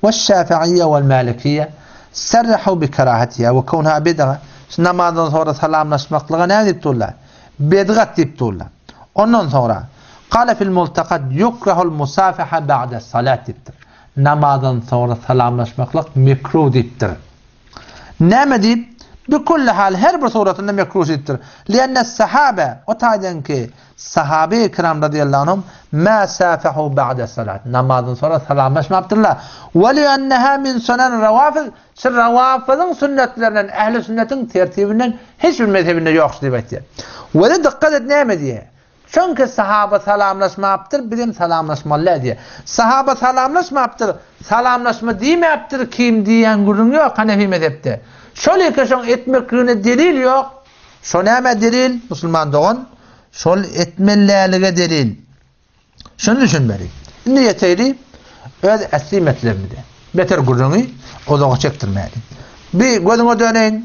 ve şafiiyye vel malikiyye serrahu bi kerahatiha ve kevnha bid'a. Şu namazdan sonra salamlaşmaklyga näme diýip durlar? Bedgat diýip durlar. Ondan soňra, Kale fil multakat yukrahul musafaha ba'de salat diýipdir. Namazdan soňra salamlaşmaklyk mekruh diýipdir. Näme diýip? Bi kulli hal her bir suratynda mekruh diýipdir. Lienne sahabe, o taýdan ki, sahabe-i kiram radiyallahu anhum ma safahu ba'de salat. Namazdan soňra salamlaşmapdyrlar. Ve lienneha min sunan rawafid Şu rawafyzyň sünnetlerinden, ähli sünnetiň tertibinden hiç bir mezhebinde ýok diýip aýtýar. Weli dykgat et näme diýýär? Çünki sahaba salamlaşmapdyr, biz hem salamlaşmaly däl diýýär. Sahaba salamlaşmapdyr, salamlaşma diýmäpdir kim diýýän gürrüň ýok Hanefi mezhepde. Şol eke şoň etmekligine delil ýok. Şo nämä delil, musulman dogan? Şol etmelilälige delil. Şuny düşünmeli. Indi ýeteýli öz äsli meselemize. Beter gürrüňi uzaga çekdirmäli. Bir gözüňe döneýin,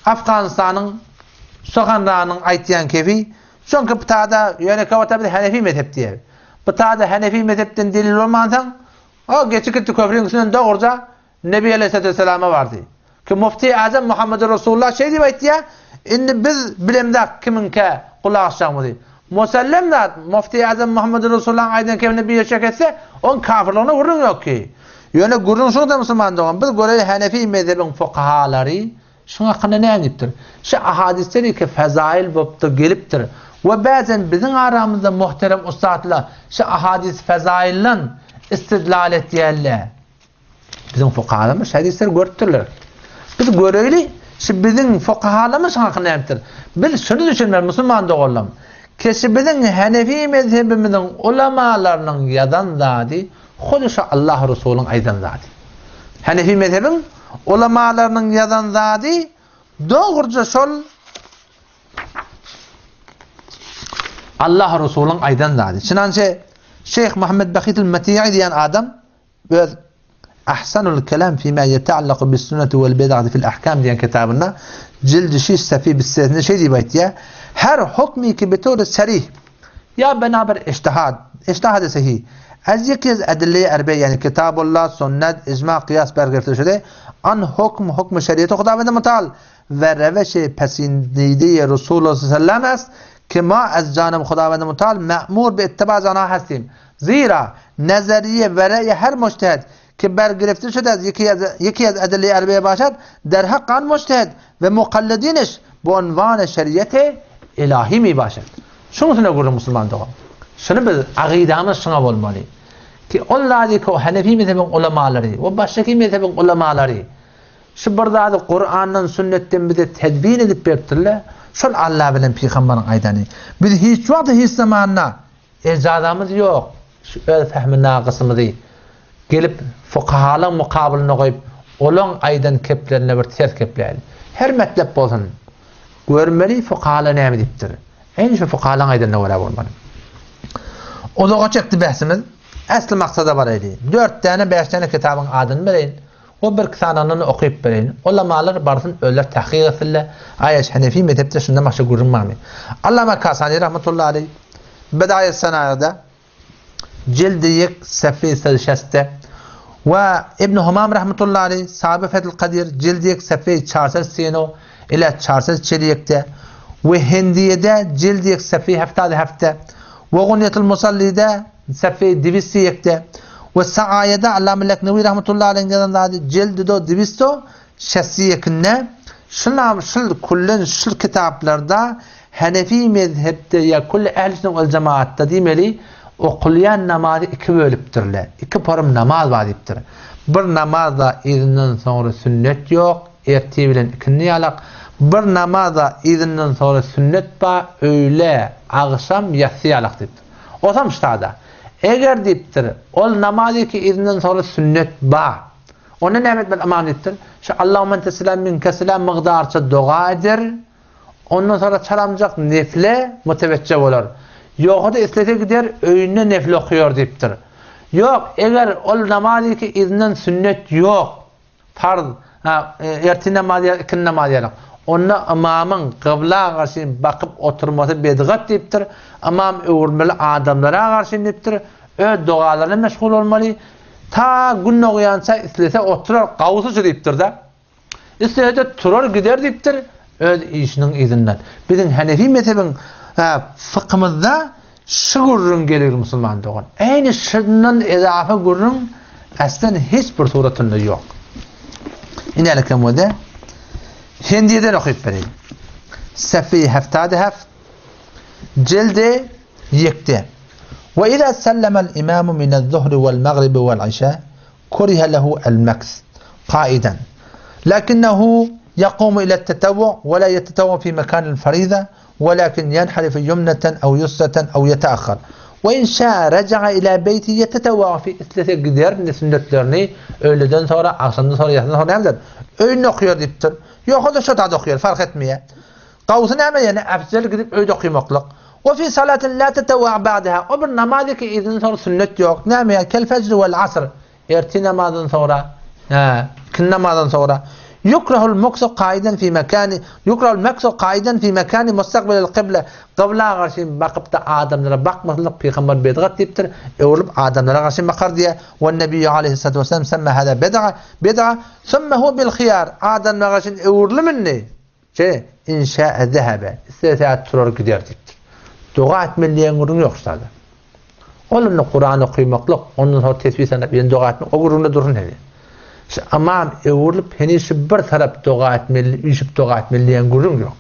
Afganystanyň Sohanranyň aýtýan kefi, çünki bu tada ýöne käwagtda biz Hanefi mezhep diýeris. Bu tada Hanefi mezhepden delil bolmansoň, o geçip gitdi köprüniň üstünden dogruja Nebi aleýhissalatu wesselama bardy. Ki Mufti Azam Muhammedur Rasulullah şeý diýip aýtýar, Indi biz bilemzak kimiňkä gulak asjagymyzy. Musallem zat, Mufti Azam Muhammedur Rasulullahyň aýdan kemine bir şek etse, oň kafirligine gürrüň ýok ki. Ýöne gürrüň şunda musulman dogan, biz göreýli Hanefi mezhebiň fukahalary şuň hakynda näme diýipdir. Şu ahadisler ki fezail bolupdyr, gelipdir. We bäzen biziň aramyzda muhterem ussatlar şu ahadis fezailden istidlal etýärler. Biziň fukahalarymyz şu hadysleri görüpdirler. Biz göreýli, şu biziň fukahalarymyz şuň hakynda näme Biz şuny düşünmeli, musulman doganlarym. Keşi biziň Hanefi mezhebimiziň ulamalarynyň ýazan zady hut şu Allah Resulyň aýdan zady. Hanefi mezhebiň ulamalarynyň ýazan zady dogruja şol Allah Resulyň aýdan zady. Çynança Şeyh Muhammed Bahitul Mati'i diýen adam Öz Ahsanul kelam fima ýeteallaku bis-sünneti wel bid'ati fil ahkam diýen kitabynda jildi şiş sefi bissesinde şeý diýip aýtýar, Her hukmi ki bitory sarih ýa bina bir ijtihad, ijtihady sahih, az ýeki az edille-i erbe ýagny kitabullah, sünnet, ijma, kyýas bergirte şude, an hukm hukmy şeriýeti Hudawendy mutal. ve reveş-i pesindide Resulullah sallallahu aleyhi ve sellem est ki ma ez canib Hudavend mutal me'mur be ittiba zana hestim. Zira nezeriye ve re'ye her mujtehid ki bergirifte şude az yeki az yeki az edille erbeye başat der hak an mujtehid ve mukallidiniş bu unvan şeriyeti ilahi mi başat. Şuň üstünde gürrüň musulman dogan. Şuny biz agydamyz şuňa bolmaly. Ki ol zady ki Hanefi mezhebiň ulamalary we başgaki mezhebiň ulamalary şu bir zady Kurandan sünnetden bize tedbin edip beripdirler. Şol Allah bilen pygamberiň aýdany. Biz hiç wagt hiç zamanda ejazamyz ýok. Şu öz fehmi nakysymyzy gelip fukahalaň mukabylyna goýup olaň aýdan keplerine bir ters kepläýeli. Her metlep bolsun. Görmeli fukahalar näme diýipdir. Eýni şu fukahalaň aýdanyna görä bolmaly. Uzaga çekdi bähsimiz. Äsli maksada baraýly. Dört däne, bäş däne kitabyň adyny bereýin we birki sanyny okyp bereýin. Ulamalar barsyn özleri tahkyk etsinler. Aýaş Hanefi mezhepde şundan başga gürrüň barmy? Allama Kasani rahmetullahi aleýh Bedaýes Senaýada Jildi ýek sefhe 160-de we Ibn Humam rahmetullahi aleýh Saby Fethül Kadir jildi ýek sefhe 490 ile 441-de we Hindiýede jildi ýek sefhe 77-de we Gunýetul Musallide sefhe 201-de we Saaýada Allama Leknewi rahmetullahi aleýhiň ýazan zady jildi do 261-de şul şul kullen şul kitaplarda Hanefi mezhepde ýa külli ähli sünnet wal jemaatda diýmeli, okulýan namazy iki bölüpdirler. Iki porym namaz bar diýipdir. Bir namazda yzyndan soňra sünnet ýok, ertir bilen ikindi ýalak. Bir namazda yzyndan soňra sünnet bar, öýle, agşam, ýassy ýalak diýipdir. Osam ştada. Eger diýipdir, ol namaz iki yzyndan soňra sünnet bar. Onda näme etmeli ymam diýipdir? Şu Allahumma ente selam minke selam mygdarça doga eder. Ondan soňra çalamjak nefle mütewejje bolar. Ýogsa-da islese gider, öýünde nefle okaýar diýipdir. Ýok, eger ol namaz iki yzyndan sünnet ýok, farz, ha, ertir namazy ýa ikindi namazy ýaly, onda ymamyň kybla garşy bakyp oturmasy bedgat diýipdir, ymam öwürmeli adamlara garşy diýipdir, öz dogalaryna meşgul bolmaly, ta gün dogýança islese oturar, gawusy şu diýipdir-de. Islese-de turar gider diýipdir, öz işiniň yzyndan. Biziň Hanefi mezhebiň fykymyzda şu gürrüň gelir musulman dogan. Eýni şundan ezafa gürrüň aslan hiç bir suratynda ýok. Inälikem wede Hindiýeden okyp bereýin. Sefi heftade heft jildi ýekde. Ve iza sellemel imamu minez-zuhri vel-magribi vel-işa kurihe lehu el-meks kaiden. Lakinnehu yakumu ile tetevvu ve la yetetevvu fi mekanil fariza velakin yenharifu yumneten ev yusreten ev yeteahhar. Ve in şa'a reca'a ila beyti yetetevvu fi islese gider sünnetlerini öğleden sonra, akşamdan sonra, yatsıdan sonra näme eder? Öýünde okuýar diýipdir. Ýok, o da şo da okuýar, fark etmeýär. Gawusy näme ýene efzel gidip öýde okymaklyk. Ve fi salatin la tetevva ba'daha. O bir namaz ki yzyndan soňra sünnet ýok. Näme ýa kel fejr vel asr. Ertir namazdan soňra, hä, ikindi namazdan soňra. Yukrahul muksu kaiden fi mekani, yukrahul meksu kaiden fi mekani mustakbilil kıble. Kybla garşy bakyp da adamlara bakmaklyk pygamber bedgat diýipdir. Öwrülip adamlara garşy bakar diýe. Ve nebiýü aleyhissalatu vesselam semme hada bed'a, bed'a. Sümme hu bil hiyar. Adamlara garşy öwrülip indi. Şeýle, In şäe zehebe, islese turar gider diýipdir. Doga etmeli diýen gürrüň ýok şularda. Ol indi Kuran okymaklyk, ondan soň tesbih sanap ýene doga etmek, o gürrüňde dursun heniz. Şu ymam öwrülip heniz şu bir tarap doga etmeli, üýşüp doga etmeli diýen gürrüň ýok.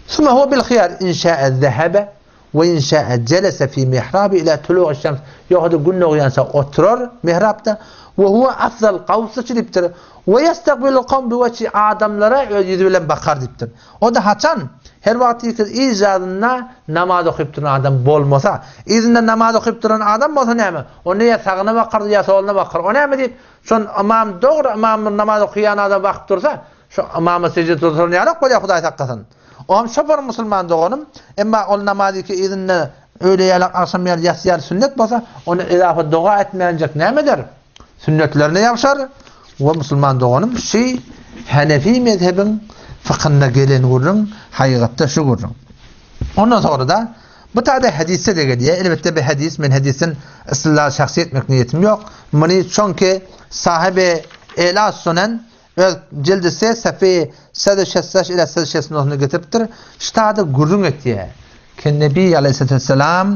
Summa huwa bil hyýar in şäe zehebe we in şäe jelese fi mihrabi ila tulu'i şems. Ýogsa-da gün dogýança oturar mihrapda. We huwa afzal gawsy diýipdir. We ýestakbilul kawm bi wejhi adamlara öz ýüzi bilen bakar diýipdir. O-da haçan? Her wagt ýeke yzynda namaz okyp duran adam bolmasa. Yzynda namaz okyp duran adam bolsa näme? Onda ýa sagyna bakar, ýa soluna bakar. O näme diýip, şon ymam dogry ymamyň namaz okaýan adama bakyp dursa, şo ymama sežde duran ýalak bolýar Hudaý saklasyn. Oňam şo bir musulman doganym, emma ol namaz ýeke yzynda öýle ýalak, agşam ýaly, ýassy ýaly sünnet bolsa, onda ezafa doga etmänjek näme eder? Sünnetlerine ýapyşar we musulman doganym şi Hanefi mezhebiň fykhynda gelen gürrüň hakykatda şu gürrüň. Ondan soňra-da bu taýda hadisde-de gelýär. Elbetde bu hadis men hadisden istidlal şahsy etmek niýetim ýok. Muny çünki sahibi Ela Sunan. Öz jildi se safeýi sed şessaş ila sed şesnohny getiripdir. Ştada gürrüň etýär. Ki Nebi aleýhissalam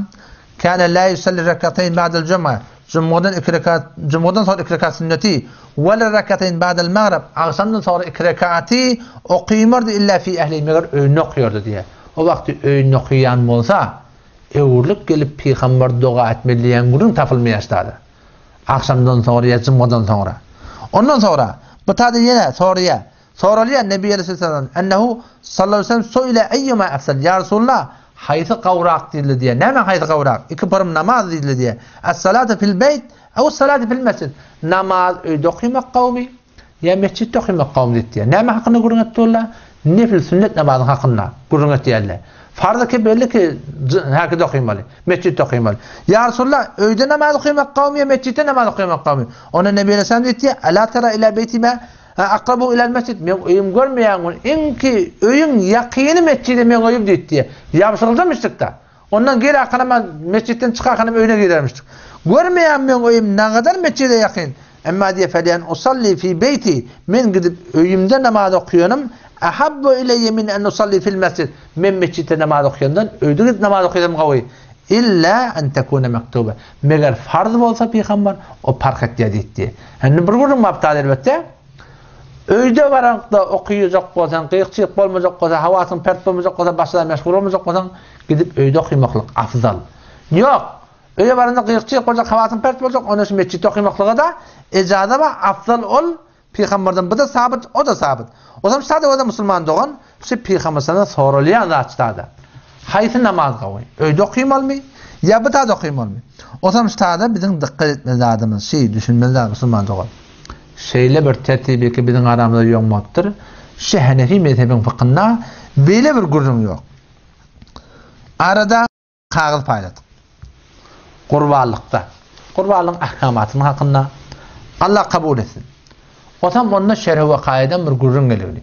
kâne lâ yusalli rekateyn ba'del cuma Jumgadan iki rekat jumgadan soňra iki rekat sünneti we la rekateyn ba'del magrib agşamdan soňra iki rekaty okymardy illa fi ehli meger öýünde okaýardy diýýär. O wagty öýünde okaýan bolsa öwrülip gelip pygamber doga etmeli diýen gürrüň tapylmaýar ştada. Agşamdan soňra ýa jumgadan soňra. Ondan soňra bu tada ýene soraýar. Soralýar Nebi aleýhissalam ennehu sallallahu aleýhi we sellem suile eýýuma efsal ýa Resulallah haýsy gowrak diýildi diýýär. Näme haýsy gowrak? Iki pyrym namaz diýildi diýýär. Es-salatu fil beýt ew salatu fil mesjid. Namaz öýde okymak gowmy ýa mesjitde okymak gowmy diýip diýýär. Näme hakynda gürrüň etdi olar? Nefil sünnet namazyň hakynda gürrüň etýärler. Farz ki belli ki häkide okymaly, mesjitde okymaly. Ýa Resulallah öýde namaz okymak gowmy ýa mesjitde namaz okymak gowmy? Onda Nebi aleýhissalam diýdi, Ela tara ila beýti ma Akrabu ilal mesjid, meň öýüm görmeýäňmi? Iňki öýüň ýakyny mesjide meň öýüm diýip diýýär. Ýabşyryldamişdik-da. Ondan gel akanam mesjitden çykakanam öýüne girermişdik. Görmeýäňmi meň öýüm nagadar mesjide ýakyn. Emma diýýär, Felýan usalli fi beýti, men gidip öýümde namaz okaýanym ahabbu ileýe min en usalli fil mesjid, men mesjitde namaz okaýandan öýde gidip namaz okaýsam gowy. Illa en tekune mektuba. Meger farz bolsa pygamber o parh etýär diýipdi. Indi bir gürrüň bar elbetde. Öýde baraňda okyjak bolsaň, gyk-çyk bolmajak bolsa, hawasyň pert bolmajak bolsa, başga meşgul bolmajak bolsaň, gidip öýde okymaklyk afzal. Ýok. Öýe baranda gyk-çyk boljak, hawasyň pert boljak, onda şu metjitde okymaklyga-da ejaza bar, afzal ol Pygamberden bu-da sabyt, o-da sabyt. Ozam sada o-da musulman dogan, şu pygamber sallam soralýan zat sada. Haýsy namaz gowy? Öýde okymalymy ýa bu zat okymalymy? Ozam sada biziň dykgat etmeli zadymyz, şi düşünmeli zat musulman dogan. Şeýle bir tertibi ki biziň aramyzda ýoňmapdyr. Şu Hanefi mezhebiň fykynda beýle bir gürrüň ýok. Arada kagyz paýladyk. Gurbanlykda. Gurbanlygyň ahkamatynyň hakynda Allah kabul etsin. Otam onda şerh wakaýadan bir gürrüň geligli.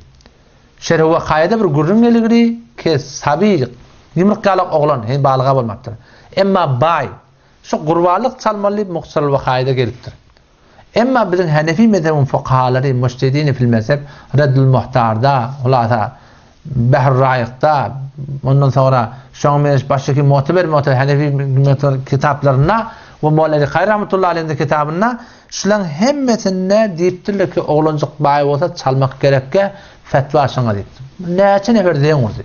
Şerh wakaýada bir gürrüň geligli ki sabi ýumruk ýalak oglan hen balyga bolmapdyr. Emma baý şu gurbanlyk çalmaly diýip muhtasar wakaýada gelipdir. Emma biziň Hanefi mezhebiň fukahalary, mujtehidini fil mezheb, Reddül Muhtarda, hulasa, Behr Raýykda, ondan soňra şoňa meňzeş başga mu'teber mu'teber Hanefi mu'teber kitaplarynda we Molla Ali Kary rahmetullahi aleyhiň kitabynda şularyň hemmesinde diýipdirler ki, oglanjyk baý bolsa çalmak gerekkä, fetwa şoňa diýipdir. Näçe nefer zeň urdy.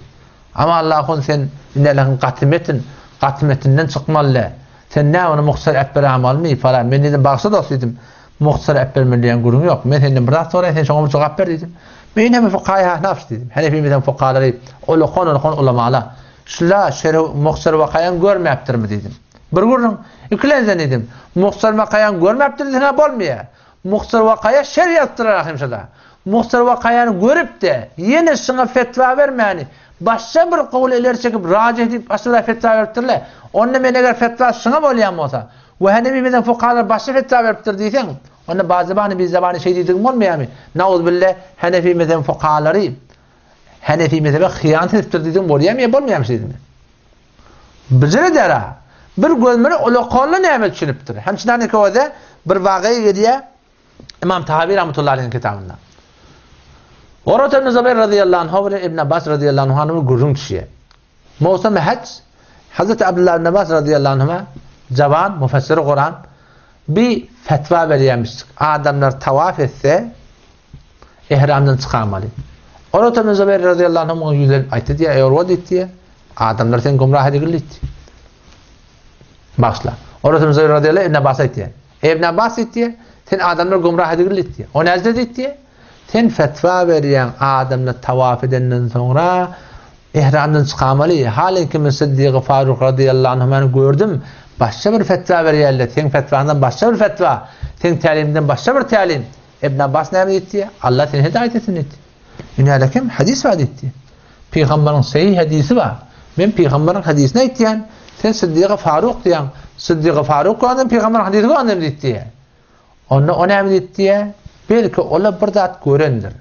Ama Allahun sen inelehiň gaty metin, gaty metinden çykmaly däl. Sen nä ony muhtasar äpberämalmy, falan. Men diýdim, bagşa dost diýdim. Muhtasar äpbermeli diýen gürrüň ýok. Men senden bir zat soraýyn, sen şoňa bir jogap ber diýdim. Men hem fukaýy ahnaf diýdim. Henefimiziň fukalary ulukan-ulukan ulamala. Şula şerh muhtasar wakaýan görmäpdirmi diýdim. Bir gürrüň. Ikilenjen diýdim. Muhtasar wakaýan görmäpdir diýseň-ä bolmaýar. Muhtasar wakaýa şerh ýazypdyrlar ahym şoda. Muhtasar wakaýany görüp-de, ýene şuňa fetwa bermäni, başga bir gowly ileri çekip rajyh diýip başga bir fetwa beripdirler. Onda men eger fetwa şuňa bolýan bolsa, we Henefimiziň fukahalary başga fetwa beripdir diýseň, onda bazybany bizabany şeý diýdigiň bolmaýarmy? Nauzubille Henefi mezhebiň fukahalary Henefi mezhebe hyýanat edipdir diýdigiň bolýarmy ýa bolmaýarmy şeý diýdigiň? Bijir eder-ä. Bir gözmeli ulakalla näme düşünipdir? Hemçinany köwede bir wagýa gelýär Imam Tahawi rahmetullahi aleyhiň kitabynda. Urwat ibn Zubeýr razyýallahu anhu bilen Ibn Abbas razyýallahu anhu gürrüň düşýär. Mowsum haj Hazreti Abdullah ibn Abbas razyýallahu anhuma jawan mufassiri Kuran bir fetwa berýärmiş. Adamlar tawaf etse ihramdan çykamaly. Urwat ibn Zubeýr razyýallahu anhu muňa ýüzlenip aýtdy diýýär, Eý Urwa diýdi, adamlar seni gümrah edigil diýdi. Bagyşla. Urwat ibn Zubeýr razyýallahu Ibn Abbas aýtdy. Eý Ibn Abbas diýdi, sen adamlar gümrah edigil diýdi. O näde diýdi? Sen fetwa berýäň, adamlar tawaf edenden soňra ihramdan çykamaly. Halyňki men Siddigy Faruk razyýallahu anhumany gördüm. Başga bir fetwa berýärler. Seň fetwaňdan başga bir fetwa. Seň tälimiňden başga bir tälim. Ibn Abbas näme diýdi? Allah seni hidaýat etsin diýdi. Ünälekem hadis bar diýdi. Pygamberiň sahih hadisi bar. Men pygamberiň hadisini aýtýan. Sen Siddigy Faruk diýýäň. Siddigy Faruk gördüm, pygamberiň hadisi gördüm diýdi. Onda o näme diýdi? Belki ola bir zat görendir.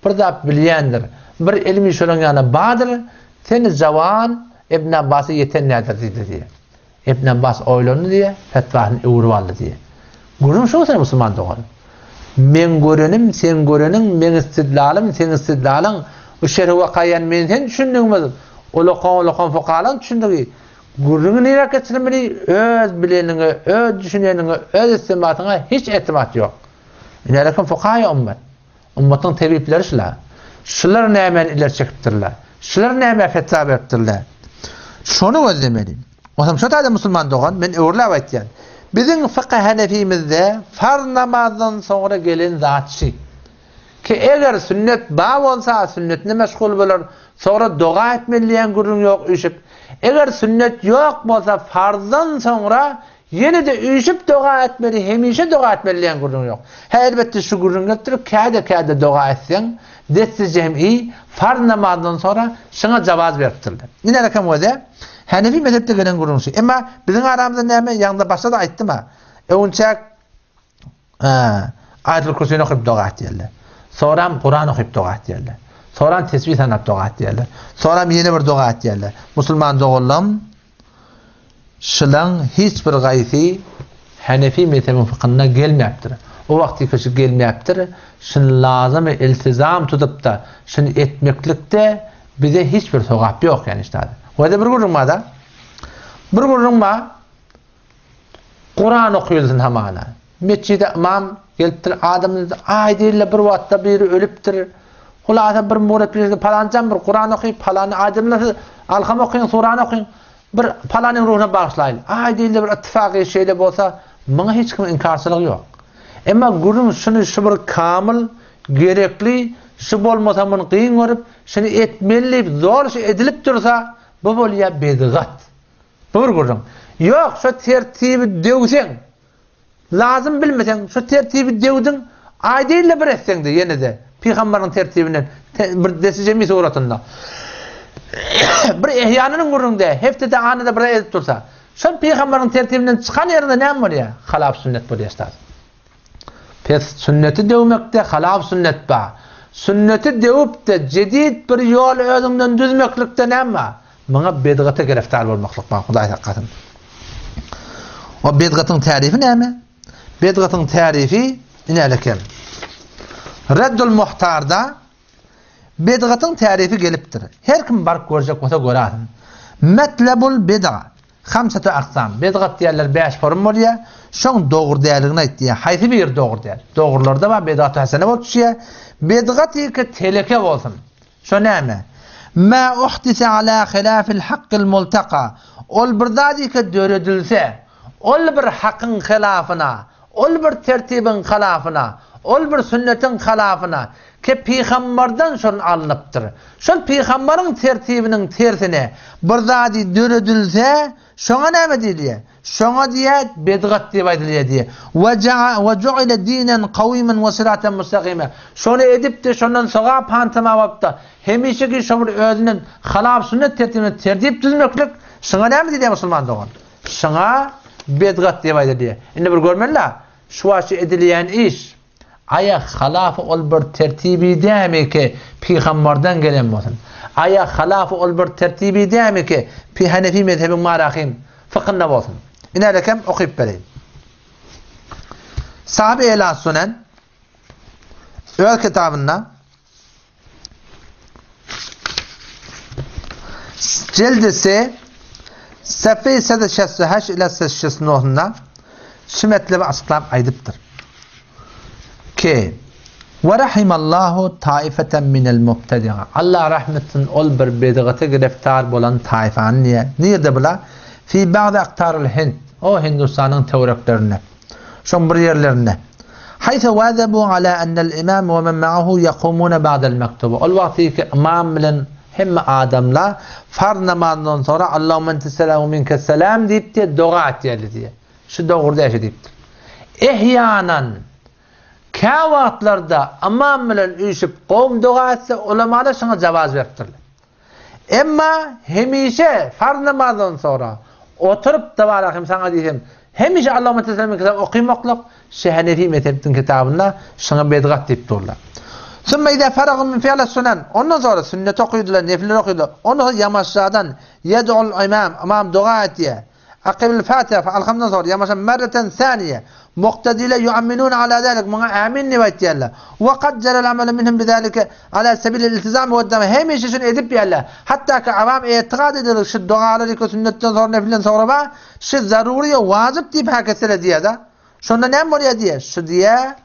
Bir zat bilýändir. Bir ilmi şolaň ýanyna bardyr. Sen jawan Ibn Abbasa ýeten nädir diýdi diýýär. Ibn Abbas oýlandy diýýär, fetwasyny öwrüp aldy diýýär. Gürrüň şo sen musulman dogan. Meň görenim, seň göreniň, meň istidlalym, seň istidlalyň, bu şerhi wakaýan men sen düşündigimiz, ulakan-ulakan fukahalaryň düşündigi, gürrüňi nirä geçirmeli, öz bileniňe, öz düşüneniňe, öz istinbatyňa hiç etimat ýok. Inälekim fukahaýy ummet. Ummatyň tebipleri şular. Şular nämäni ileri çekipdirler? Şular nämä fetwa beripdirler? Şony gözlemeli. Onsoň şo taýda musulman dogan, men öwrüläp aýtýan. Biziň fykh henefimizde farz namazdan soňra gelen zat şi. Ki eger sünnet ba bolsa, sünnetine meşgul bolar, soňra doga etmeli diýen gürrüň ýok üýşüp. Eger sünnet ýok bolsa, farzdan soňra Ýene-de üýşüp doga etmeli, hemişe doga etmeli diýen gürrüň ýok. Hä, elbetde şu gürrüň gelipdir, käde-käde doga etseň, desti jem'i, farz namazyndan soňra şuňa jawaz beripdirler. Ine rakam özi, Hanefi mezhepde gelen gürrüň şu. Emma biziň aramyzda näme, ýaňda başda-da aýtdym-a, öwünçäk Aýatul Kürsini okyp doga etýärler. Soram Kuran okyp doga etýärler. Soram tesbih sanap doga etýärler. Soram ýene bir doga etýärler. Musulman doganlarym, Şylaň hiç bir gaýsy Hanefi mezhebiň fykynda gelmäpdir. O wagtyky şu gelmäpdir, şuny lazym iltizam tutup-da, şuny etmeklikde bize hiç bir sogap ýok ýani ştada. Wada bir gürrüň bar-da. Bir gürrüň bar. Kuran okylsyn hamana. Metjide ymam gelipdir, adamlar aý diýirler, bir wagtda biri ölüpdir. Hulasa bir murepbi palanjam bir Kuran oky, palany adamlar siz alham okyň, surany okyň. Bir palanyň ruhuna bagyşlaýyn. Aý diýirler bir ittifaky şeýle bolsa, muňa hiç kimiň inkarçylygy ýok. Emma gürrüň şuny şu bir kamyl, gerekli, şu bolmasa muny gyn görüp, şuny etmeli diýip zor şu edilip dursa, bu bolýar bedgat. Bu bir gürrüň. Ýok, şo tertibi döwseň, lazym bilmeseň, şo tertibi döwdüň, aý däl-de bir etseň-de ýene-de, pygambaryň tertibinden, bir desi jemi suratynda. Bir ehýanynyň gürrüňde, hepdede anada bir edip dursa, şol pygambaryň tertibinden çykan ýerinde näme bolýar? Halap sünnet bolýar ştat. Pes sünneti döwmekde halap sünnet bar. Sünneti döwüp-de jedid bir ýol özüňden düzmeklikde näme bar? Muňa bedgata giriftar bolmaklyk bar, Hudaý saklasyn. O bedgatyň tärifi näme? Bedgatyň tärifi inäleken. Reddul Muhtarda bedgatyň tärifi gelipdir. Her kim baryp görjek bolsa göräsin. Metlebul bid'a hamsatu aksam. Bedgat diýerler 5 forum bolýar. Şoň dogry däldigini aýtýar. Haýsy biri dogry däl? Dogrularda bar, bedgat hasene bolup düşýär. Bedgat ýeke teleke bolsun. Şo näme? Mä uhdise alâ hilâfil hakkil multaka. Ol bir zat ýeke döredilse, ol bir hakyň hylafyna, ol bir tertibiň hylafyna, ol bir sünnetiň hylafyna, ki pygambardan şol alnypdyr. Şol pygambaryň tertibiniň tersine bir zady döredilse, şoňa näme diýilýär? Şoňa diýýär, bedgat diýip aýdylýar diýýär. We we ju'ile dinen kawimen we siratan mustaqima. Şony edip-de, şondan sogap hantama bolup-da, hemişeki şo bir özünden halap sünnet tertibine tertip düzmeklik, şuňa näme diýilýär musulman dogan? Şuňa bedgat diýip aýdylýar. Indi bir görmeli-dä, şu wagt şu edilýän iş, Aýa halafy ol bir tertibi dämi ki, pygambardan gelen bolsun? Aýa halafy ol bir tertibi dämi ki, pi Hanefi mezhebiň marahim fykynda bolsun? Inälekem okyp bereýin. Sahaby Ela Sunen öz kitabynda Jildisi Sefei sede şessu heş ile şessu nohunda şu metlebi açyklap aýdypdyr. Ki Ve rahimallahu taifeten minel mubtedi'a. Allah rahmet etsin ol bir bedgata gireftar bolan taifany diýär. Nirde bula? Fi ba'd aktarul Hind. O Hindistanyň töwereklerinde. Şoň bir ýerlerinde. Haýsa wazabu ala ennel imam we men ma'ahu yakumuna ba'del mektuba. Ol wagtyky ymam bilen hemme adamlar farz namazyndan soňra Allahumma entes-selam we minkes-selam diýip diýe doga etýärler diýe. Şu dogry däl diýipdir. Ehýanan kä wagtlarda ymam bilen üýşüp gowum doga etse ulamalar şuňa jawaz beripdirler. Emma hemişe farz namazdan soňra oturyp Tabarahym saňa diýsem, hemişe Allahumma tesellem kitap okymaklyk şu Hanefi mezhebiniň kitabynda şuňa bedgat diýip durlar. Summa iza faragu min fi'li sunan. Ondan soňra sünnet okydylar, nefiller okydylar. Ondan soň ýamaşjadan yed'ul imam, imam doga etýär. Akybil Fatiha, Alhamdan soňra, ýa bolmasa merreten saniýe, muktediler ýuamminune ala zalik, muňa ämin diýip aýtýarlar. We kad jeral amelu minhum bizalike ala sebilil iltizam we dawam, hemişe şuny edip ýärler. Hatda ki awam etikat edilir, şu dogalar iki sünnetden soňra nefilden soňra bar, şu zarury we wajyp diýip häketseler diýýär-de. Şonda näme bolýar diýýär? Şu diýýär,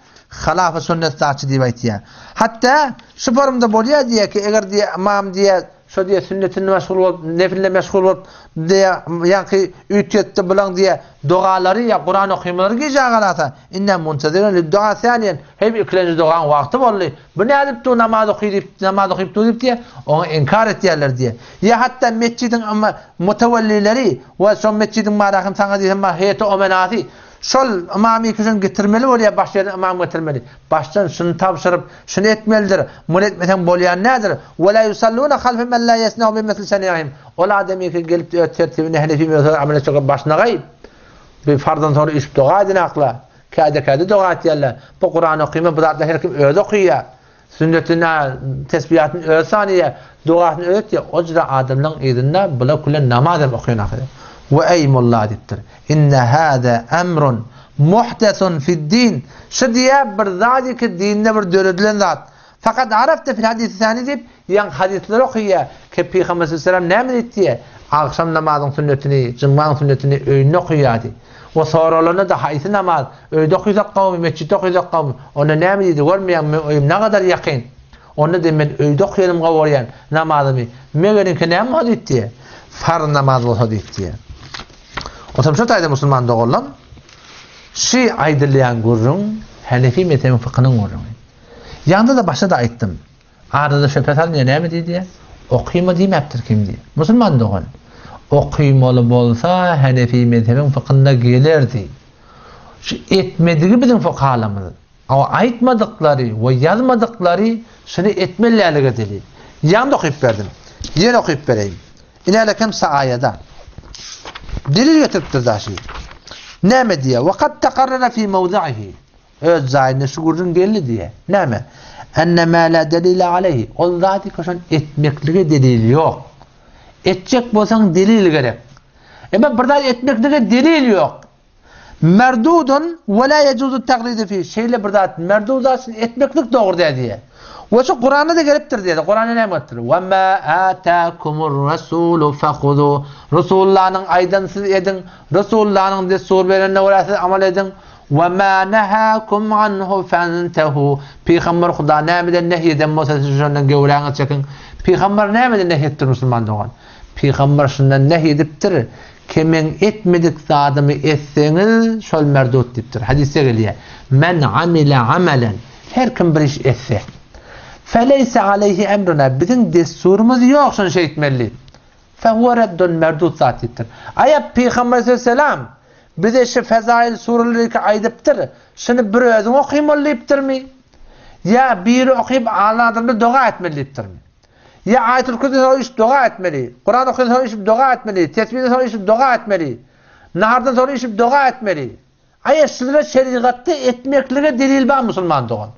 halafy sünnet zatçy diýip aýtýar. Hatda şu forumda bolýar diýýär ki, eger diýýär ymam diýýär, şo diýýär sünnetinde meşgul bolup, nefilinde meşgul bolup diýýär, ýaňky üýtgetdi bulaň diýýär, dogalary ýa Kuran okymalary gijä galasa, inne muntazirin lid-dua saniýen, heý bu ikilenji dogaň wagty boldy, bu nädip dur namaz oky diýip, namaz okyp dur diýip diýýär, oňa inkar etýärler diýýär. Ýa hatda metjidiň mutewellileri we şo metjidiň barahym saňa diýsem heýeti omenasy, Şol ymamy ikisini getirmeli bolýar, baş ýerine ymam getirmeli. Başdan şuny tabşyryp, şuny etmelidir, muny etmeseň bolýan nädir? Ve la yusalluna halfe men la yesna'u bi misli seni'ihim. Ol adam iki gelip öz tertibini henefi mezhebine amel etjek başynagaý. Bir farzdan soňra üýşüp doga edinakla. Käde-käde doga etýärler. Bu Kuran okyma bu zatlar her kim özi okyýar. Sünnetini, tesbihatyny özi sanaýar, dogasyny özi etýär. O jüre adamlaryň yzynda bular küle namaz hem okaýan ahyry. We eý molla diýipdir. Inne hâzâ emrun muhdesun fid-din. Şu diýýär bir zat ki dinde bir döredilen zat. Fakat arafte fil hadisi sani diýip, ýaňky hadyslary okaýar. Ki Pygamber sallallahu näme diýdi diýýär. Agşam namazyň sünnetini, jumgaň sünnetini öýünde okaýardy. We soralanda-da haýsy namaz, öýde okysak gowumy, metjitde okysak gowumy? Onda näme diýdi, görmeýäňmi, meň öýüm nagadar ýakyn. Onda diýdi, men öýde okaýanym gowy görýän, namazymy. Megeriňki näme bolsa diýdi diýýär. Farz namaz bolsa diýdi diýýär. Otam şo taýda musulman doganlam, şy aýdylýan gürrüň Hanefi mezhebiň fykynyň gürrüňi. Ýaňda-da başda-da aýtdym. Arada şübhe salynýar, näme diýdi? Okyma diýmäpdir kim diýdi. Musulman dogan, okymaly bolsa Hanefi mezhebiň fykynda gelerdi. Şu etmedigi biziň fukahalarymyz. Awa aýtmadyklary we ýazmadyklary şuny etmelilälige delil. Ýaňda okyp berdim. Ýene okyp bereýin. Inälekem saaýada. Delil getiripdir daşy. Näme diýýär? Wa kad takarrara fi mawdihi. Öz jaýynda şu gürrüň geldi diýýär. Näme? Enne ma la delile aleýhi. Ol zady köşen etmeklige delil ýok. Etjek bolsaň delil gerek. Emma bir zat etmeklige delil ýok. Merdudun we la yejuzu taglidu fi. Şeýle bir zat merdud zat üçin etmeklik dogry däl diýýär. We şu Kuranda-da gelipdir diýýär. Kuranda näme gelipdir? Ve ma atakumur rasulu fahuzu. Resulullahnyň aýdanyny siz ediň. Resulullahnyň destur berenine görä siz amal ediň. Ve ma nehakum anhu fentehu. Pygamber Huda nämeden nehy eden bolsa siz şondan göwräňizi çekiň. Pygamber nämeden nehy edipdir musulman dogan? Pygamber şundan nehy edipdir, ki meň etmedik zadymy etseňiz şol merdut diýipdir. Hadysda gelýär. Men amile amelen. Her kim bir iş etse. Feleyse aleyhi emruna. Biziň dessurymyz ýok şony şeýtmeli diýip. Fehuve reddun merdut zat diýipdir. Aýa Pygamber aleyhisselam bize şu fezail surelerikä aýdypdyr. Şuny bir özüň okymaly diýipdirmi? Ýa biri okyp alan adamlar doga etmeli diýipdirmi? Ýa Aýatul Kürsiden soň üýşüp doga etmeli, Kuran okaýandan soň üýşüp doga etmeli, tesbihden soň üýşüp doga etmeli, nahardan soň üýşüp doga etmeli. Aýa şulara şerigatda etmeklige delil bar musulman dogan.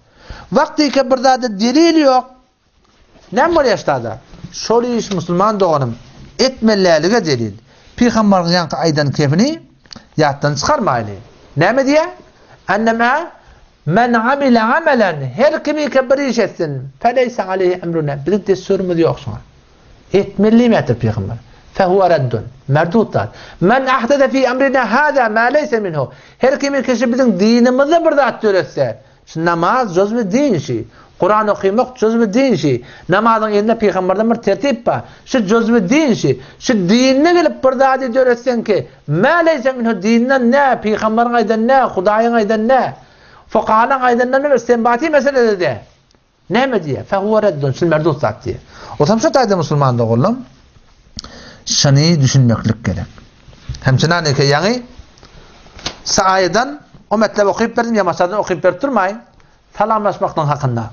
Wagtyka bir zada delil ýok, Näme bolýar ştada? Şol iş musulman doganym etmelilige delil. Pygambaryň ýaňky aýdan kefini ýatdan çykarmaýly. Näme diýýär? Ennemä men amile amelen her kimike bir iş etsin, feleýse aleýhi emruna biziň dessurymyz ýok şoňa. Etmeli diýmäpdir pygamber. Fehuwe reddun. Merdut zat. Men ahdese fi emrina hâzâ mâ leýse minhu. Her kimike şu biziň dinimizde bir zat döretse, Şu namaz juzwy din şi. Kuran okymak juzwy din şi. Namazyň elinde pygamberden bir tertip bar. Şu juzwy din şi. Şu dinde gelip bir zady döretseň ki, mä leýse minhu dinden nä, pygamberiň aýdany nä, Hudaýyň aýdany nä, fukahalaryň aýdanyndan bir istinbaty meselede dä. Näme diýýär? Fehuwe reddun, şul merdut zat diýýär. Otam şu taýda musulman doganlarym şuny düşünmeklik gerek. Hemçinan eke ýaňy Saaýadan o metlep okyp berdim, ýamaşadan okyp berip durmaýyn. Salamlaşmaklygyň hakynda.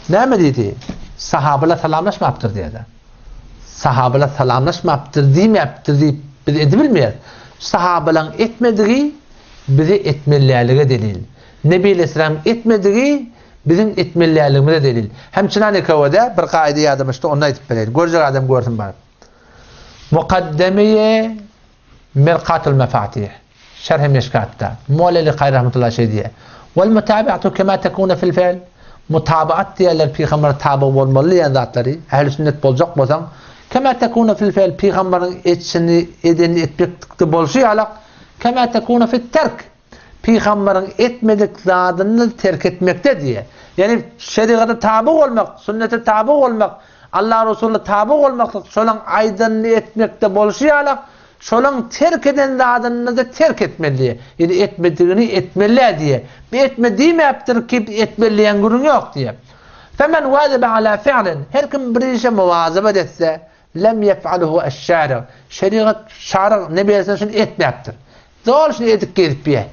Näme diýdi? Sahabalar salamlaşmapdyr diýdi. Sahabalar salamlaşmapdyr diýmäpdir diýip biz edibilmeýäris. Sahabalaryň etmedigi bize etmelilige delil. Nebi aleyhisselam etmedigi biziň etmeliligimize delil. Hemçinan ekewede bir kaide ýadymyşdy, onu aýdyp bereýin. Görjek adam görsün baryp. Mukaddemeýe. Mirkatul Mefatih, Şerh-i Mişkatda, Moleli Kary rahmetullahi şeý diýýär, Wal mutabi'atu kema tekunu fil fi'l, Mutabaat diýýärler pygambere taby bolmaly diýen zatlary, ähli sünnet boljak bolsaň, kema tekunu fil fi'l, pygamberiň etşini, edenini etmeklikde bolşy ýalak, kema tekunu fit terk, Pygamberiň etmedik zadyny terk etmekde diýýär. Ýagny şerigata taby bolmak, sünnete taby bolmak, Allah Resulyna taby bolmaklyk şolaň aýdanyny etmekde bolşy ýalak, şolaň terk eden zadyny-da terk etmeli diýýär. Ýagny etmedigini etmeli-dä diýýär. Bir etme diýmäpdir ki, etmeli diýen gürrüň ýok diýýär. Femen wazaba ala fi'lin, her kim bir işe muwazabat etse, lem yef'aluhu eş-şari', şerigat, şaryg, ne berse şuny etmäpdir. Doly şuny edip gezip ýe.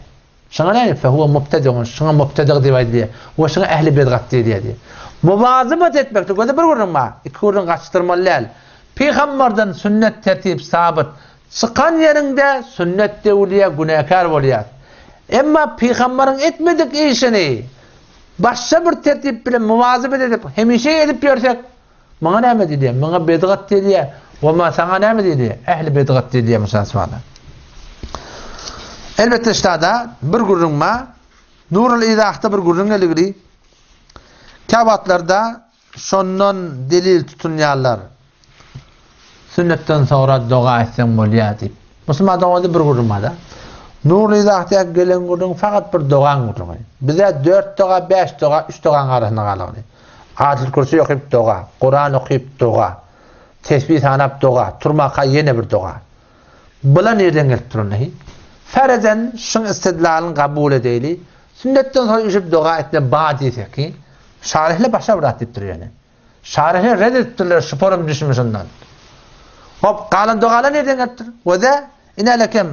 Şuňa näme? Fehuwe mubtedigun. Şuňa mubtedig diýip aýdylýar. We şuňa ehli bidgat diýilýär diýýär. Muwazabat etmekde göze bir gürrüň bar. Iki gürrüň gaçdyrmaly däl. Pygamberden sünnet tertip sabyt çykan ýeriňde sünnet döwülýär, günäkär bolýar. Emma pygamberiň etmedik işini başga bir tertip bilen muwazabat edip hemişe edip ýörsek, Muňa näme diýilýär? Muňa bidgat diýilýär. We ma saňa näme diýilýär? Ähli bidgat diýilýär musulmanlar. Elbetde ştada bir gürrüň bar. Nurul Izahda bir gürrüň geligli. Käwagtlarda şondan delil tutunýarlar. Sünnetden soňra doga etseň bolýar diýip. Musulman dogada bir gürrüň bar-da. Nurly Izahda gelen gürrüň fakat bir dogaň gürrüňi. Bize dört doga, bäş doga, üç dogaň arasynda galagly. Aýatul Kürsi okyp doga, Kuran okyp doga, tesbih sanap doga, turmaka ýene bir doga. Bula nirden gelip dur onda hi? Ferezen şuň istidlalyny kabul edeýli. Sünnetden soň üýşüp doga etme ba diýsek hi? Şaryhlar başga bir zat diýip dur ýöne. Şaryhlar red edipdirler şu forum düşümi şundan. Hop, galan dogalar nirden gelipdir? Weze, inelekem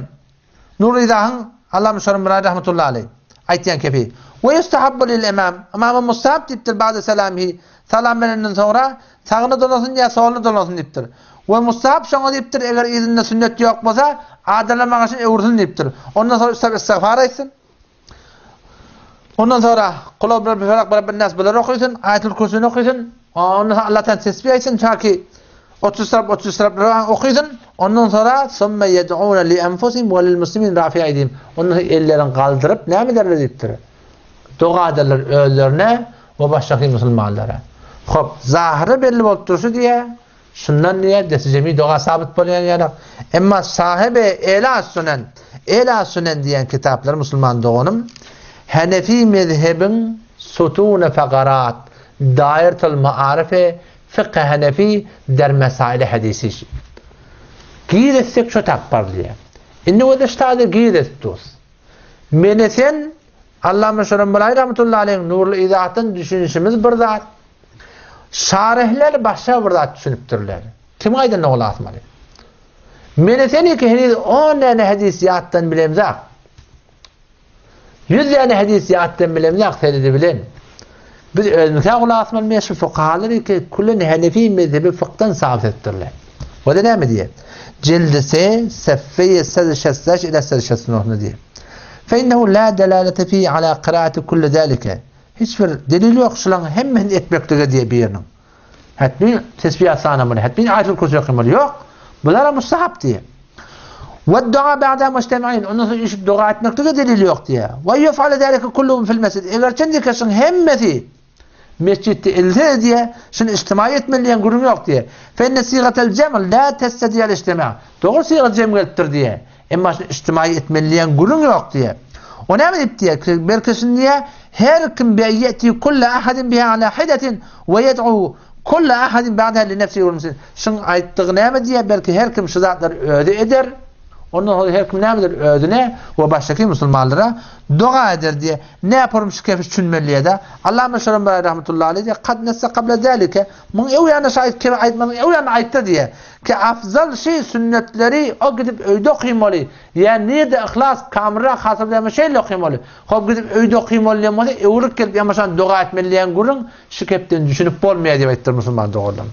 Nurul Izahyň Allah Müşerrif Murady rahmetullahi aleý aýtýan kepi. We ýustahabbu lil imam, ymama mustahap diýipdir ba'de selamihi, salam berenden soňra sagyna dolasyn ýa soluna dolasyn diýipdir. We mustahap şoňa diýipdir eger yzynda sünnet ýok bolsa adamlar maňa öwürsin diýipdir. Ondan soňra üstap istigfar aýtsyn. Ondan sonra Kul bi Rabbil Felak bi Rabbin Nas bulary okysyn, Aýatul Kürsini okysyn. Ondan sonra Allah'tan tesbih aýtsyn ta ki 30 tarap 30 tarap okysyn. Ondan sonra summa yed'una li enfusihim we lil muslimin rafi aýdym. Ondan sonra ellerini galdyryp näme ederler diýipdir. Doga ederler özlerine we başga musulmanlara. Hop, zahyry belli bolup durşy diýe. Şundan diýýär, desi-jemi doga sabyt bolýan ýaly. Emma sahibi Ela Sunen, Ela Sunen diýen kitaplar musulman doganym, Hanefi mezhebiň Sutun-y Fakarat, Dairtul Maarifi, Fykh-y Hanefi der Mesail-i Hadisi. Gir etsek şo tapbar diýýär. Indi bolsa şu taýda gir edip durus. Meni sen Allama Şoranbalaý rahmetullahi aleýhiň Nurly Izahdan düşünişimiz bir zat. Şaryhler başga bir zat düşünipdirler. Kim aýdanda gulak asmaly? Meni sen iki heniz on däne hadis ýatdan bilemzak. Ýüz däne hadis ýatdan bilemzak senedi bilen. Biz özümizä gulak asmaly men şu fukahalar iki külen hanefi mezhebi fykdan sabit etdirler. O da näme diýýär? Jildi se seffeýe sed şesleş ile sed şesnohny diýýär. Fe innehu la delalete fi ala kıraati kulli zalike. Hiç bir delil ýok şulaň hemmesini etmeklige diýe biriniň. Hetmi tesbihat sanamaly, hetmi aýatul kürsi okamaly ýok. Bulara mustahap diýe. We dua ba'da mujtemi'in. Ondan soň üýşüp doga etmeklige delil ýok diýe. We yef'ale zalika kulluhum fil mesjid. Eger çen diýke şuň hemmesi mesjitde edilse diýe, şuny ijtimai etmeli diýen gürrüň ýok diýe. Fe inne sigatel jem la testedi'el ijtima. Dogry siga jem gelipdir diýe. Emma şuny ijtimai etmeli diýen gürrüň ýok diýýär. O näme diýip diýýär? Belki şuny diýýär, Her kim bi ýeti kulle ahadin biha ala hidatin we ýed'u kulle ahadin ba'daha li nefsihi wal muslimin. Şuň aýtdygy näme diýýär? Belki her kim şu zatlary özi eder. Ondan soň her kim näme eder? Özüne we başgaky musulmanlara doga eder diýýär. Näporum şu kefi düşünmeli diýýär-de. Allama Şoranbaraý rahmetullahi aleýh diýýär, Kad nesse kabla zalike. Muň öň ýanyna şu aýt kefi aýtmazyň öň ýanyna aýtdy diýýär. Ki afzal şi sünnetleri o gidip öýde okymaly, ýa nirde yhlas kamylrak hasyl bolýan bolsa şeýle okymaly. Hop gidip öýde okymaly diýen bolsa öwrük gelip ýamaşan doga etmeli diýen gürrüň şu kepden düşünip bolmaýar diýip aýtdyr musulman doganlarym.